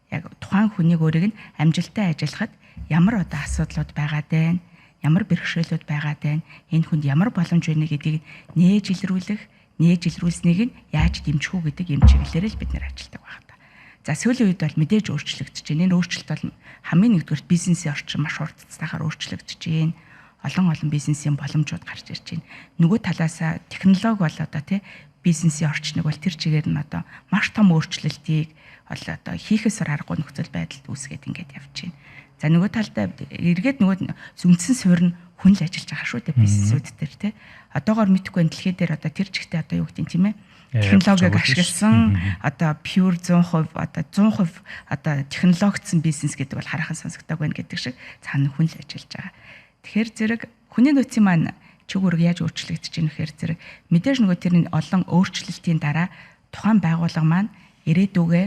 Яг тухайн хүнийг өөрийг нь амжилттай ажиллахад ямар одоо асуудлууд байгаад байна, ямар бэрхшээлүүд байгаад байна, энэ хүнд ямар боломж байна гэдгийг нээж илрүүлэх, нээж илрүүлснийг нь яаж дэмжих үү гэдэг юм чиглэлээр л бид нэр ажилладаг байна. За, сүүлийн үед бол мэдээж өөрчлөгдөж байна. Энэ өөрчлөлт бол хамгийн нэгдүгээр бизнесийн орчин маш хурдцтайгаар өөрчлөгдөж байна. Олон олон бизнесийн боломжууд гарч ирж байна. Нөгөө талаасаа технологи бол одоо тий бизнесийн орчныг бол тэр чигээр нь одоо маш том өөрчлөлтийг бол одоо хийхээс аргагүй нөхцөл байдалд үүсгээд ингээд явж байна. За, нөгөө талдаа эргээд нөгөө үндсэн суурь нь хүн л ажиллаж байгаа шүү дээ бизнесүүд дээр тий. Одоогоор мэдэхгүй дэлхий дээр одоо тэр чигтээ одоо юу гэдэг юм, тийм ээ, технологиг ашигласан одоо pure 100%, одоо 100% одоо технологичсон бизнес гэдэг бол хараахан сонсогдоог байна гэдэг шиг цаана хүн л ажиллаж байгаа. Тэгэхээр зэрэг хүний нөөцийн маань чиг үүрэг яаж өөрчлөгдөж байна гэхээр зэрэг мэдээж нөгөө тэр олон өөрчлөлтийн дараа тухайн байгууллага маань ирээдүгээ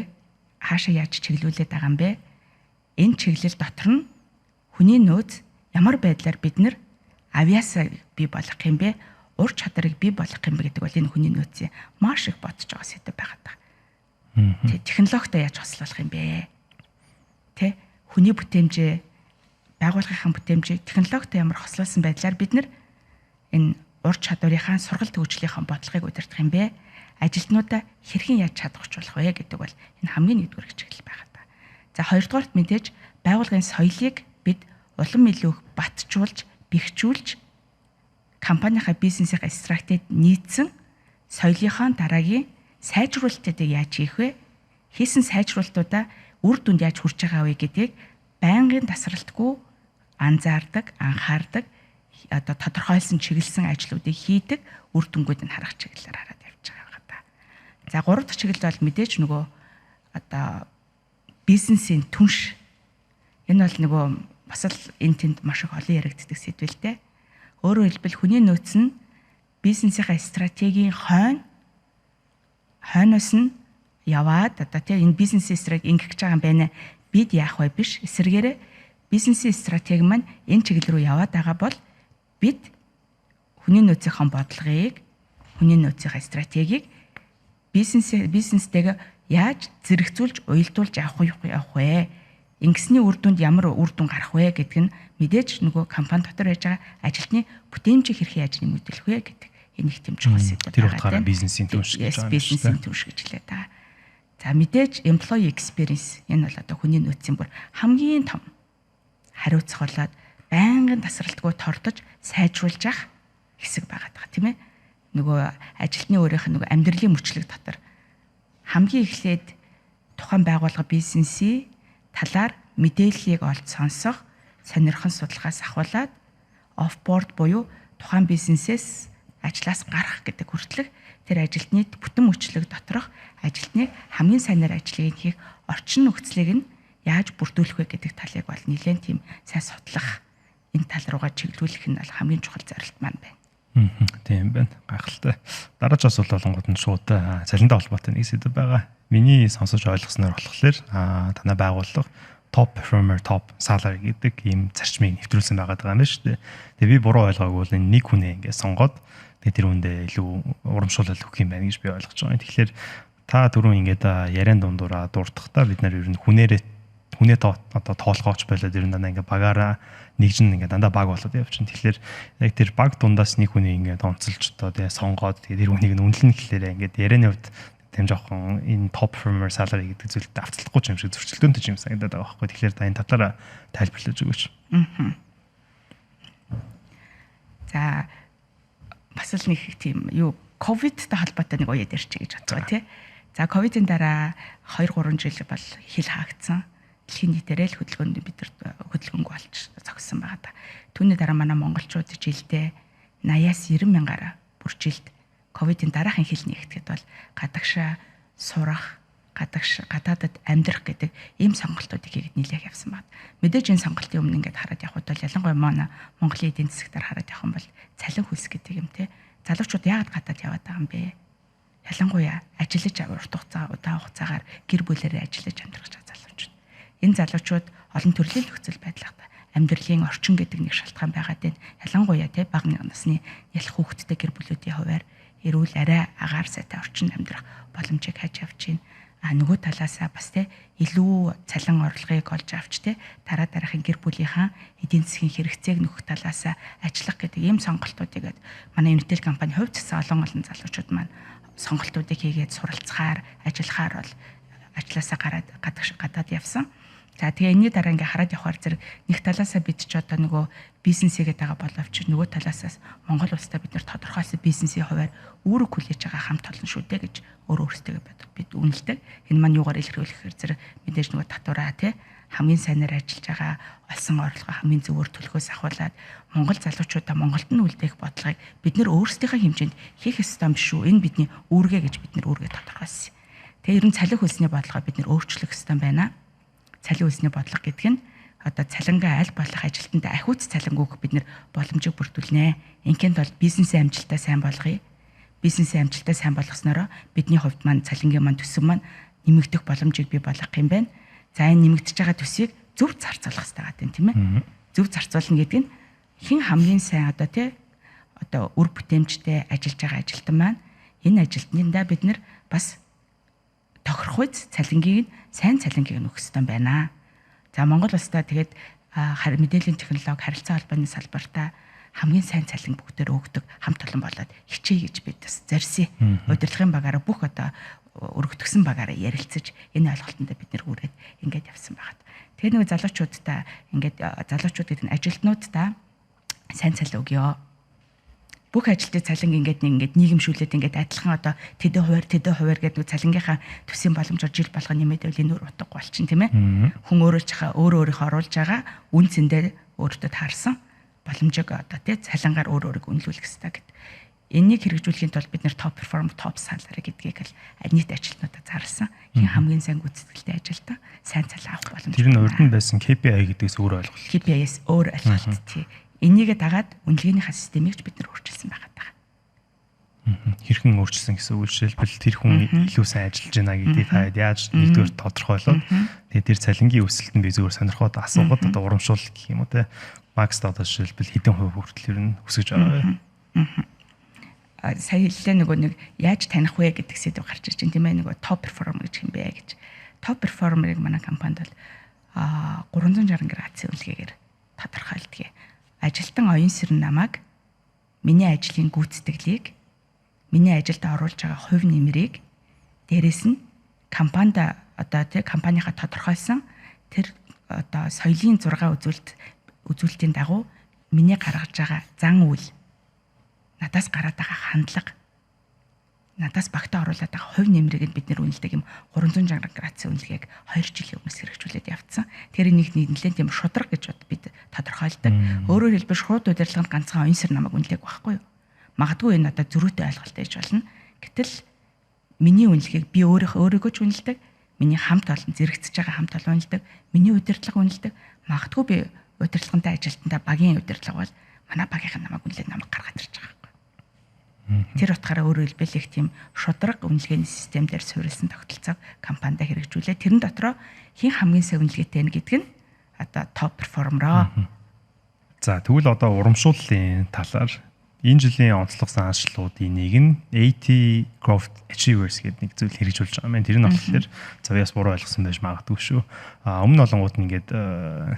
хаашаа яаж чиглүүлээд байгаа юм бэ? Энэ чиглэл дотор нь хүний нөөц ямар байдлаар бид нар авьяасаа бий болгох юм бэ? Ур чадрыг бий болгох юм бэ гэдэг бол энэ хүний нөөцийн маш их бодож байгаа сэдэв байгаад байгаа. Тэ, технологитой яаж хослуулах юм бэ? Тэ, хүний бүтээмжээ, байгууллагын бүтээмжийг технологитой ямар хослуулсан байдлаар бид нар энэ ур чадварынхаа сургалт хөгжлийнхаа бодлогыг удирдах юм бэ? Ажилтнуудаа хэрхэн яаж чадварчулах вэ гэдэг бол энэ хамгийн нэгдүгээр хичээл байгаа та. За, хоёрдугаарт мэдээж байгууллагын соёлыг бид улам илүү батжуулж, бэхжүүлж, компанийнхаа бизнесийн стратегид нийцсэн соёлынхаа дараагийн сайжруулалтыг яаж хийх вэ? Хийсэн сайжруулалтуудаа үр дүнд яаж хүрч байгаа вэ гэдгийг байнгын тасралтгүй анзаардаг, анхаардаг, одоо тодорхойлсон чиглэсэн ажлуудыг хийдэг, үр дүнгууд нь харах чиглэлээр хараад явж байгаа юм да. За, гурав дахь чиглэл бол мэдээж нөгөө одоо бизнесийн түнш. Энэ бол нөгөө бас л энэ тэнд маш их олон яригддаг сэдв л дээ. Өөрөөр хэлбэл, хүний нөөц нь бизнесийнхаа стратегийн хойноос нь яваад одоо тий энэ бизнесийн стратеги ингэх гэж байгаа юм байна. Бид яах вэ биш. Эсвэргээрээ бизнесийн стратеги маань энэ чиглэл рүү яваад байгаа бол бид хүний нөөцийнхөө бодлогыг, хүний нөөцийнхээ стратегийг бизнестэйгээ яаж зэрэгцүүлж, уялдуулж явах вэ? Ингэсний үр дүнд ямар үр дүн гарах вэ гэдг нь мэдээж нөгөө компани дотор байж байгаа ажилтны бүтээмжийг хэрхэн яаж нэмэгдүүлэх вэ гэдэг энэ их тийм чухал сэдэв. Тэр утгаараа бизнесийн түнш гэж байгаа юм. Бизнесийн түнш гэж хэлээд байгаа. За, мэдээж employee experience, энэ бол одоо хүний нөөцийн бүр хамгийн том хариуцлага болоод байнгын тасралтгүй тордож сайжруулж явах хэсэг байгаа даа, тийм ээ. Нөгөө ажилтны өөрийнх нь нөгөө амьдралын мөчлөг дотор хамгийн эхлээд тухайн байгууллага бизнесийн талаар мэдээллийг олж сонсох, сонирхон судлахаас ахуулаад off-board буюу тухайн бизнесээс, ажлаас гарах гэдэг хүртэлх тэр ажилтны бүтэн мөчлөг доторх ажилтныг хамгийн сайнаар ажлыг хийх орчин нөхцөлийг нь яаж бүрдүүлэх вэ гэдэг талыг бол нэлээд тийм сайн судлах, энэ тал руугаа чиглүүлэх нь бол хамгийн чухал зорилт маань байна. Тийм байна. Гайхалтай. Дараач асуулт болонгууд нь шууд цалинтай холбоотой нэг сэдэв байгаа. Миний сонсож ойлгосноор болохоор танай байгууллага top performer top salary гэдэг ийм зарчмыг нэвтрүүлсэн байгаа юм байна шүү дээ. Тэгээ би буруу ойлгоогүй бол энэ нэг хүнээ ингээд сонгоод, тэгээ тэр хүндээ илүү урамшуулал өгөх юм байна гэж би ойлгож байгаа. Тэгэхээр та түрүүн ингээд яриан дундуура дурдахдаа бид нар ер нь хүнээрээ хүнээ одоо тоолгооч болоод ер нь дандаа ингээд багаараа нэгжин ингээд дандаа баг болоод явчихна. Тэгэхээр яг тэр баг дундаас нэг хүнийг ингээд онцолж, одоо тэгээ сонгоод, тэгээ тэр хүнийг нь үнэлнэ гэхлээр ингээд ярианы хувьд тийм жоохон энэ top performer salary гэдэг зүйлд авцалдахгүй юм шиг, зөрчилдөөнтэй юм санагдаад байгаа байхгүй. Тэгэхээр та энэ талаараа тайлбарлаж өгөөч. За, бас л нэг тийм юу, ковидтай холбоотой нэг уяад ярьчих гэж бодсон, тий. За, ковидын дараа 2 3 жил бол хил хаагдсан. Дэлхийн нийтээрээ л хөдөлгөөнд бид нар хөдөлгөөнгүй болж зогссон байгаа та. Түүний дараа манай монголчууд жилдээ 80-аас 90 мянгаараа бүр жилд ковидын дараахан хил нээгдэхэд бол гадагшаа сурах, гадагш гадаадад амьдрах гэдэг ийм сонголтуудыг хийгээд нэлээх явсан байна. Мэдээж энэ сонголтын өмнө ингээд хараад явхад бол ялангуяа манай Монголын эдийн засагтаар хараад явах юм бол цалин хөлс гэдэг юм, те. Залуучууд яагаад гадаад яваад байгаа юм бэ? Ялангуяа ажиллаж урт хугацаа, удаан хугацаагаар гэр бүлээрээ ажиллаж амьдрах залуучууд. Энэ залуучууд олон төрлийн нөхцөл байдлаар амьдралын орчин гэдэг нэг шалтгаан байгаад байна. Ялангуяа те бага насны ялах хүүхэдтэй гэр бүлүүдийн хувьар эрүүл, арай агаар сайтай орчинд амьдрах боломжийг хайж явж байна. А нөгөө талаасаа бас те илүү цалин орлогыг олж авч, те дараа дараагийн гэр бүлийнхаа эдийн засгийн хэрэгцээг нөхөх талаасаа ажиллах гэдэг ийм сонголтуудыг манай Unitel компани хувьд ч олон олон залуучууд маань сонголтуудыг хийгээд суралцахаар, ажиллахаар бол ажлаасаа гараад гадагш гадаад явсан. За тэгээ энэний дараа ингээ хараад явхаар зэрэг нэг талаасаа бид ч одоо нөгөө бизнес хийгээд байгаа боловч нөгөө талаасаас Монгол улстай бид нар тодорхойлсон бизнесийн хуваар үүрэг хүлээж байгаа хамт олон шүү дээ гэж өөрөө өөрсдөө бид үнэлдэг. Энэ маань юугаар илэрхийлэхээр зэрэг мэдээж нөгөө татвараа тий хамгийн сайнаар ажиллаж байгаа олсон орлогоо хамгийн зөвөр төлөхөөс ахуулаад Монгол залуучуудаа Монголд нь үлдээх бодлогыг бид нэр өөрсдийнхээ хэмжээнд хийх ёстой юм шүү. Энэ бидний үүргээ гэж бид нэр үүргээ тодорхойлсон. Тэгээ ер нь цалин хөлсний бодлогоо бид нэр өөрчлөх ёстой байна. Цалин хөлсний бодлого гэдэг нь одоо цалингаа аль болох ажилтнанд ахиуц цалингүйг бид нэр боломжийг бүрдүүлнэ. Ингийн тулд бизнесийн амжилтаа сайн болгоё. Бизнесийн амжилтаа сайн болгоснороо бидний хувьд маань цалингийн маань төсөв маань нэмэгдэх боломжийг бий болгох юм байна. За энэ нэмэгдэж байгаа төсвийг зөв зарцуулах хэрэгтэй гэдэг юм тийм ээ. Зөв зарцуулна гэдэг нь хэн хамгийн сайн одоо тий одоо үр бүтээмжтэй ажиллаж байгаа ажилтан маань энэ ажилтнандаа бид нэр бас тохирох үз цалингийг сайн цалингийг нь өгөх ёстой байна. За Монгол улсдаа тэгээд мэдээллийн технологи харилцаа холбооны салбартаа хамгийн сайн цалин бүгдээр өгдөг хамт олон болоод хичээе гэж бид бас зорьсон. Удирдлагын багаараа бүх одоо өргөтгсөн багаараа ярилцаж энэ ойлголтондоо бид нэр хүрээд ингээд явсан байгаад. Тэгээ нэг залуучуудаа ингээд залуучууд гэдэг нь ажилтнуудаа сайн цалин өгөө. Бүх ажилтны цалин ингээд нэг ингээд нийгэмшүүлээд ингээд адилхан одоо тэдэн хувиар тэдэн хувиар гэдэг нэг цалингийнхаа төсвийн боломжоор жил болгон нэмээд байвал энэ үр утгагүй болчин тийм ээ. Хүн өөрөө чахаа өөрөө өөрийнхөө оруулж байгаа үн цэндээ өөртөө таарсан боломжийг одоо тий цалингаар өөр өөрийгөө үнэлүүлэх хэрэгтэй гэд. Энийг хэрэгжүүлэхийн тулд бид нэр top perform, top salary гэдгийг л нийт ажилтнуудаа зарласан. Хэн хамгийн сайн гүйцэтгэлтэй ажилтан сайн цалин авах боломж. Тэр нь урд нь байсан KPI гэдгээс өөр ойлголт. KPI-с өөр ойлголт тий. Энийгээ дагаад үнэлгээнийхээ системийг ч бид нэр өөрчилсөн байгаа даа. Хэрхэн өөрчилсөн гэсэн үг жишээлбэл тэр хүн илүү сайн ажиллаж байна гэдгийг та яаж нэгдүгээр тодорхойлоод тэгээд тэр цалингийн өсөлт нь би зүгээр сонирхоод асуугаад одоо урамшуул гэх юм уу те. Макс одоо жишээлбэл хэдэн хувь хүртэл ер нь өсөж байгаа вэ? Сая хэллээ нөгөө нэг яаж таних вэ гэдэг сэдв гарч ирж байна тийм ээ нөгөө топ перформер гэж юм бэ гэж. Топ перформерыг манай компанид бол 360 градусын үнэлгээгээр тодорхойлдог. Ажилтан оюун сэрэн намайг миний ажлын гүйцэтгэлийг миний ажилд оруулж байгаа хувь нэмрийг дээрэс нь компанид одоо тий компанийхаа тодорхойлсон тэр одоо соёлын 6 үзүүлэлтийн дагуу миний гаргаж байгаа зан үйл надаас гараад байгаа хандлага надаас багтаа оруулаад байгаа хувь нэмрийг нь бид нэр үнэлдэг юм 360 градусын үнэлгээг 2 жилийн өмнөөс хэрэгжүүлээд явцсан. Тэр нэг нэлээд тийм шудраг гэж бид тодорхойлдог. Өөрөөр хэлбэл шууд удирдлага нь ганцхан оюун сэр намайг үнэлээг байхгүй юу? Магадгүй энэ одоо зөрүүтэй ойлголт ээж болно. Гэтэл миний үнэлгээг би өөрийгөө ч үнэлдэг, миний хамт олон зэрэгцэж байгаа хамт олон үнэлдэг, миний удирдлага үнэлдэг. Магадгүй би удирдлагантай ажилтнаа багийн удирдлага бол манай багийнхан намайг үнэлээд намайг гаргаад ирж байгаа. Тэр утгаараа өөрөөр хэлбэл их тийм шудраг үнэлгээний систем дээр суурилсан тогтолцоог компанида хэрэгжүүлээ. Тэрэн дотроо хэн хамгийн сайн үнэлгээтэй нь гэдэг нь одоо топ перформероо. За тэгвэл одоо урамшууллын талаар энэ жилийн онцлогсон ашлуудын нэг нь AT Growth Achievers гэдэг нэг зүйл хэрэгжүүлж байгаа юм. Тэр нь болохоор за би бас буруу ойлгосон байж магадгүй шүү. Өмнө олонгууд нь ингээд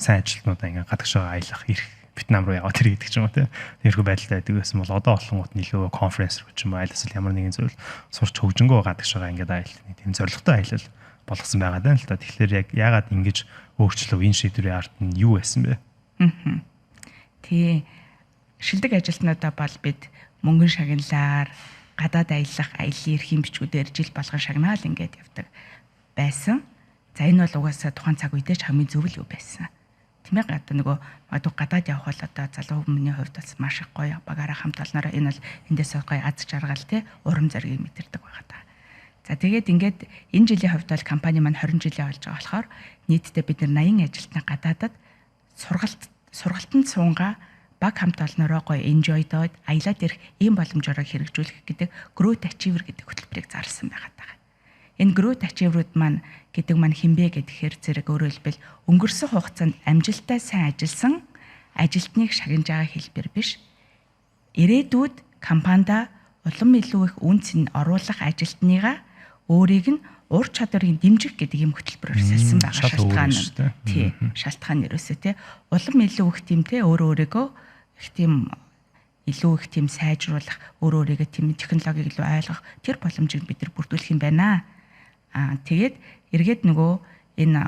сайн ажилтнуудаа ингээд гадагшаа аялах ирэх Вьетнам руу яваад тэр гэдэг ч юм уу тийм. Тэрхүү байдалтай байдаг байсан бол одоо олонгууд нь илүү конференс рүү ч юм уу аль эсвэл ямар нэгэн зүйл сурч хөгжингөө гадагшаа ингээд аялал нэг тийм зорилготой аялал болгосон байгаа даа л та. Тэгэхээр яг яагаад ингэж өөрчлөв энэ шийдвэрийн ард нь юу байсан бэ? Тий. Шилдэг ажилтнуудаа бол бид мөнгөн шагналаар гадаад аялах аяллаа эрхийн бичгүүдээр жил болгон шагнаал ингээд явдаг байсан. За энэ бол угаасаа тухайн цаг үедээ ч хамгийн зөв л юу байсан. Тийм ээ одоо нөгөө магадгүй гадаад явах бол одоо залуу хүмүүний хувьд бас маш их гоё багаараа хамт олноороо энэ бол эндээс гоё аз жаргал тий урам зоригийг мэдэрдэг байгаа та. За тэгээд ингээд энэ жилийн хувьд бол компани маань 20 жилийн болж байгаа болохоор нийтдээ бид нар 80 ажилтнаа гадаадад сургалтанд сунгаа баг хамт олноороо гоё enjoy-доод аялаад ирэх ийм боломжоор хэрэгжүүлэх гэдэг growth achiever гэдэг хөтөлбөрийг зарласан байгаа даа. Энэ growth achiever-ууд маань гэдэг маань хинбэ гэхээр зэрэг өөрөөр хэлбэл өнгөрсөн хугацаанд амжилттай сайн ажилласан ажилтныг шагнаж байгаа хэлбэр биш. Ирээдүйд компанида улам илүү их үн цэн оруулах ажилтныгаа өөрийг нь ур чадварыг дэмжих гэдэг юм хөтөлбөрөөр сэлсэн байгаа шалтгаан нь. Тий, шалтгаан ерөөсөө тий. Улам илүү их тийм тий өөрөө өөрийгөө их тийм илүү их тийм сайжруулах, өөрөө өөрийгөө тийм технологиг илүү ойлгох тэр боломжийг бид нар бүрдүүлэх юм байна. Аа тэгээд эргээд нөгөө Энэ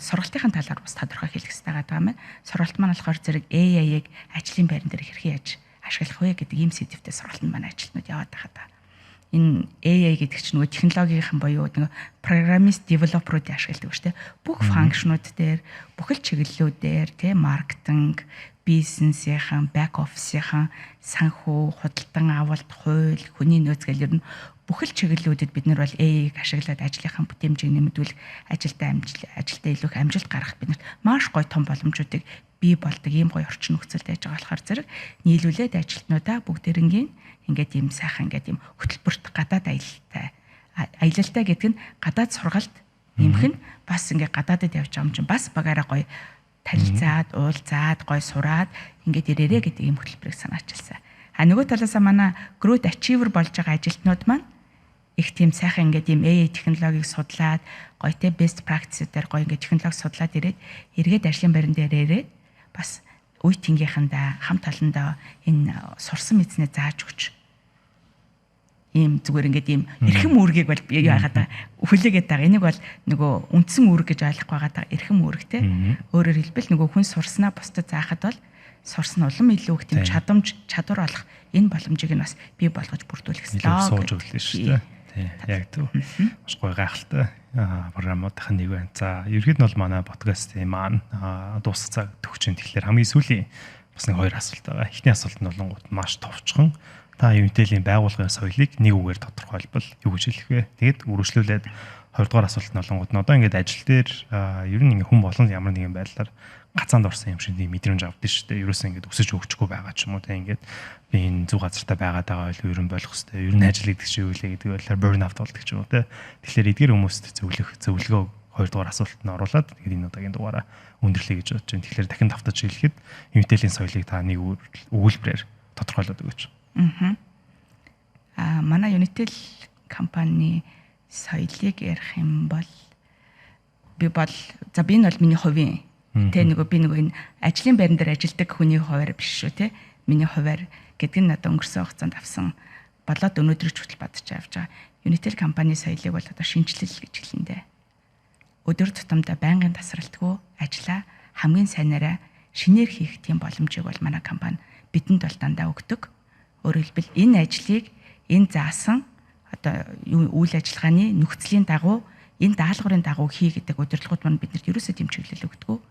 сургалтын талаар бас тодорхой хэлэх хэрэгтэй байгаа юм байна. Сургалт маань болохоор зэрэг AI-ыг ажлын байран дээр хэрхэн яаж ашиглах вэ гэдэг ийм сэдэвтэй сургалт нь манай ажилтнууд яваад байгаа даа. Энэ AI гэдэг чинь нөгөө технологийн буюу нөгөө программист developer уудын ашигладаг шүү дээ. Бүх function ууд дээр, бүхэл чиглэлүүдээр тий маркетинг, бизнесийнхэн, back office-ийн, санхүү, худалдан авалт, хууль, хүний нөөц гэл ер нь бүхэл чиглэлүүдэд бид нар бол AI-г ашиглаад ажлынхаа бүтээмжийг нэмэгдүүлэх, ажилдаа илүү их амжилт гаргах бид нарт маш гоё том боломжуудыг бий болдог ийм гоё орчин нөхцөлд байж байгаа болохоор зэрэг нийлүүлээд ажилтнуудаа бүгдээрэнгийн ингээд ийм сайхан ингээд ийм хөтөлбөрт гадаад аялалтай, аялалтай гэдэг нь гадаад сургалт нэмэх нь бас ингээд гадаадад явж байгаа юм чинь бас багаараа гоё танилцаад, уулзаад, гоё сураад ингээд ирээрээ гэдэг ийм хөтөлбөрийг санаачилсан. А нөгөө талаасаа манай growth achiever болж байгаа ажилтнууд маань их тийм сайхан ингээд ийм AI технологиг судлаад, гоё те best practice-ээр гоё ингээд технологи судлаад ирээд, эргээд ажлын байран дээр ирээд бас үе тэнгийнхэндээ хамт олондоо энэ сурсан мэдснээ зааж өгч, ийм зүгээр ингээд ийм эрхэм үүргийг бол би яагаад та хүлээгээд байгаа. Энийг бол нөгөө үндсэн үүрэг гэж ойлгохгүй байгаа та, эрхэм үүрэг те. Өөрөөр хэлбэл нөгөө хүн сурснаа бусдад заахад бол сурсан улам илүү их тийм чадамж, чадвар олох энэ боломжийг нь бас бий болгож бүрдүүлэх ёстой. Сууж өглөө шүү дээ. Тий, яг зөв. Маш гоё гайхалтай програмуудын нэг байна. За, ерөнхийд нь бол манай подкастын маань дуусах цаг төгсөж. Тэгэхээр хамгийн сүүлийн бас нэг хоёр асуулт байгаа. Эхний асуулт нь болонгууд маш товчхон, та Unitel-ийн байгууллагын соёлыг нэг үгээр тодорхойлбол юу гэж хэлэх вэ? Тэгээд үргэлжлүүлээд хоёрдугаар асуулт нь болонгууд нь одоо ингээд ажил дээр ер нь ингээд хүн болгон ямар нэгэн байдлаар гацаанд орсон юм шиг нэг мэдрэмж авдаг шүү дээ. Ерөөсөө ингээд өсөж хөгжихгүй байгаа ч юм уу те, ингээд би энэ зөв газартаа байгаад байгаа бол ер нь болох хэвээр, ер нь ажил гэдэг чинь юу лээ гэдэг байдлаар burn out болдог ч юм уу те. Тэгэхээр эдгээр хүмүүст зөвлөх зөвлөгөө хоёрдугаар асуултанд нь оруулаад тэгээд энэ удаагийн дугаараа өндөрлөе гэж бодож байна. Тэгэхээр дахин давтаж хэлэхэд Unitel-ийн соёлыг та нэг өгүүлбэрээр тодорхойлоод өгөөч. Аа, манай Unitel компани соёлыг ярих юм бол би бол, за, би энэ бол миний хувийн тэ, нөгөө би нөгөө энэ ажлын байран дээр ажилладаг хүний хувиар биш шүү те. Миний хувиар гэдэг нь одоо өнгөрсөн хугацаанд авсан болоод өнөөдөр ч хүртэл бодож авч байгаа. Unitel компани соёлыг бол одоо шинэчлэл гэж хэлнэ дээ. Өдөр тутамдаа байнгын тасралтгүй ажлаа хамгийн сайнараа шинээр хийх тийм боломжийг бол манай компани бидэнд бол дандаа өгдөг. Өөрөөр хэлбэл энэ ажлыг энэ заасан одоо юу үйл ажиллагааны нөхцөлийн дагуу, энэ даалгаврын дагуу хий гэдэг удирдлагууд маань биднэрт ерөөсөө тийм чиглэл өгдөг.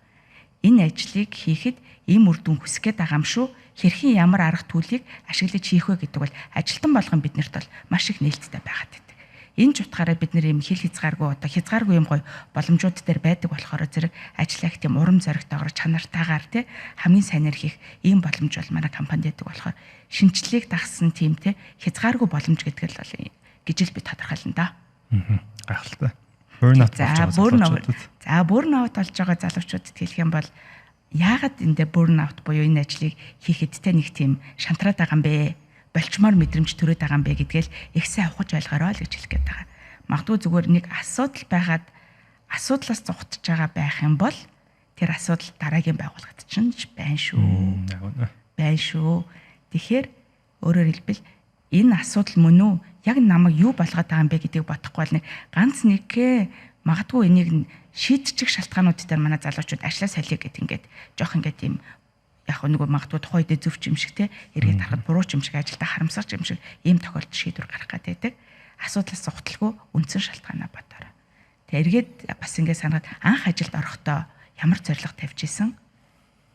Энэ ажлыг хийхэд ийм үр дүн хүсэх гээд байгаа юм шүү. Хэрхэн ямар арга төлийг ашиглаж хийх вэ гэдэг бол ажилтан болгон биднэрт бол маш их нээлттэй байгаад байдаг. Энэ ч утгаараа бид нэр юм хил хязгааргүй, одоо хязгааргүй юм гоё боломжууд дээр байдаг болохоор зэрэг ажиллах их тийм урам зоригтойгоор, чанартайгаар тий хамгийн сайнаар хийх ийм боломж бол манай компанид байдаг болохоор шинэчлэлийг дагсан тийм те хязгааргүй боломж гэдэг л бол гэж л би тодорхойлно да. Гайхалтай. Burnout болж байгаа залуучуудад. За, burnout болж байгаа залуучуудад хэлэх юм бол яагаад энэ дээр burnout буюу энэ ажлыг хийхэд те нэг тийм шантраад байгаа юм бэ? Болчмоор мэдрэмж төрөөд байгаа юм бэ гэдгээл их сайн ухаж ойлгоорой л гэж хэлэх гээд байгаа. Магадгүй зүгээр нэг асуудал байгаад асуудлаас зугтаж байгаа байх юм бол тэр асуудал дараагийн байгууллагад чинь ч байна шүү. Байна шүү. Тэгэхээр өөрөөр хэлбэл энэ асуудал мөн үү? Яг намайг юу болгоод байгаа юм бэ гэдгийг бодохгүй бол нэг ганц нэгээ магадгүй энийг шийдчих шалтгаанууд дээр манай залуучууд ажлаа солиё гэдэг ингээд жоох ингээд тийм яг нөгөө магадгүй тухайн үедээ зөв ч юм шиг те, эргээд харахад буруу ч юм шиг, ажилдаа харамсах юм шиг ийм тохиолдолд шийдвэр гаргах гэдэг. Асуудлаас зугталгүй үндсэн шалтгаанаа бодоорой. Тэгээ эргээд бас ингээд санаад анх ажилд орохдоо ямар зорилго тавьж исэн,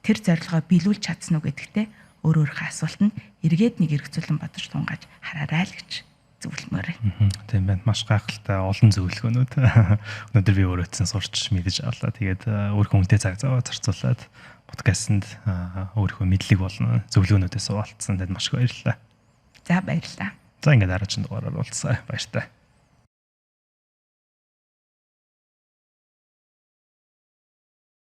тэр зорилгоо биелүүлж чадсан уу гэдэгтээ өөр өөрийнхөө асуултанд эргээд нэг эргцүүлэн бодож тунгааж хараарай л гэж зөвлөмөр. Тийм байна. Маш гайхалтай олон зөвлөгөөнүүд. Өнөөдөр би өөрөөсөн сурч мэдэж авлаа. Тэгээд өөрийнхөө үнэтэй цаг зав зарцуулаад подкастэнд өөрийнхөө мэдлэг болон зөвлөгөөнүүдээс хуваалцсан. Тэд маш их баярлалаа. За, баярлалаа. За, ингээд дараагийн дугаараар уулзъя. Баяртай.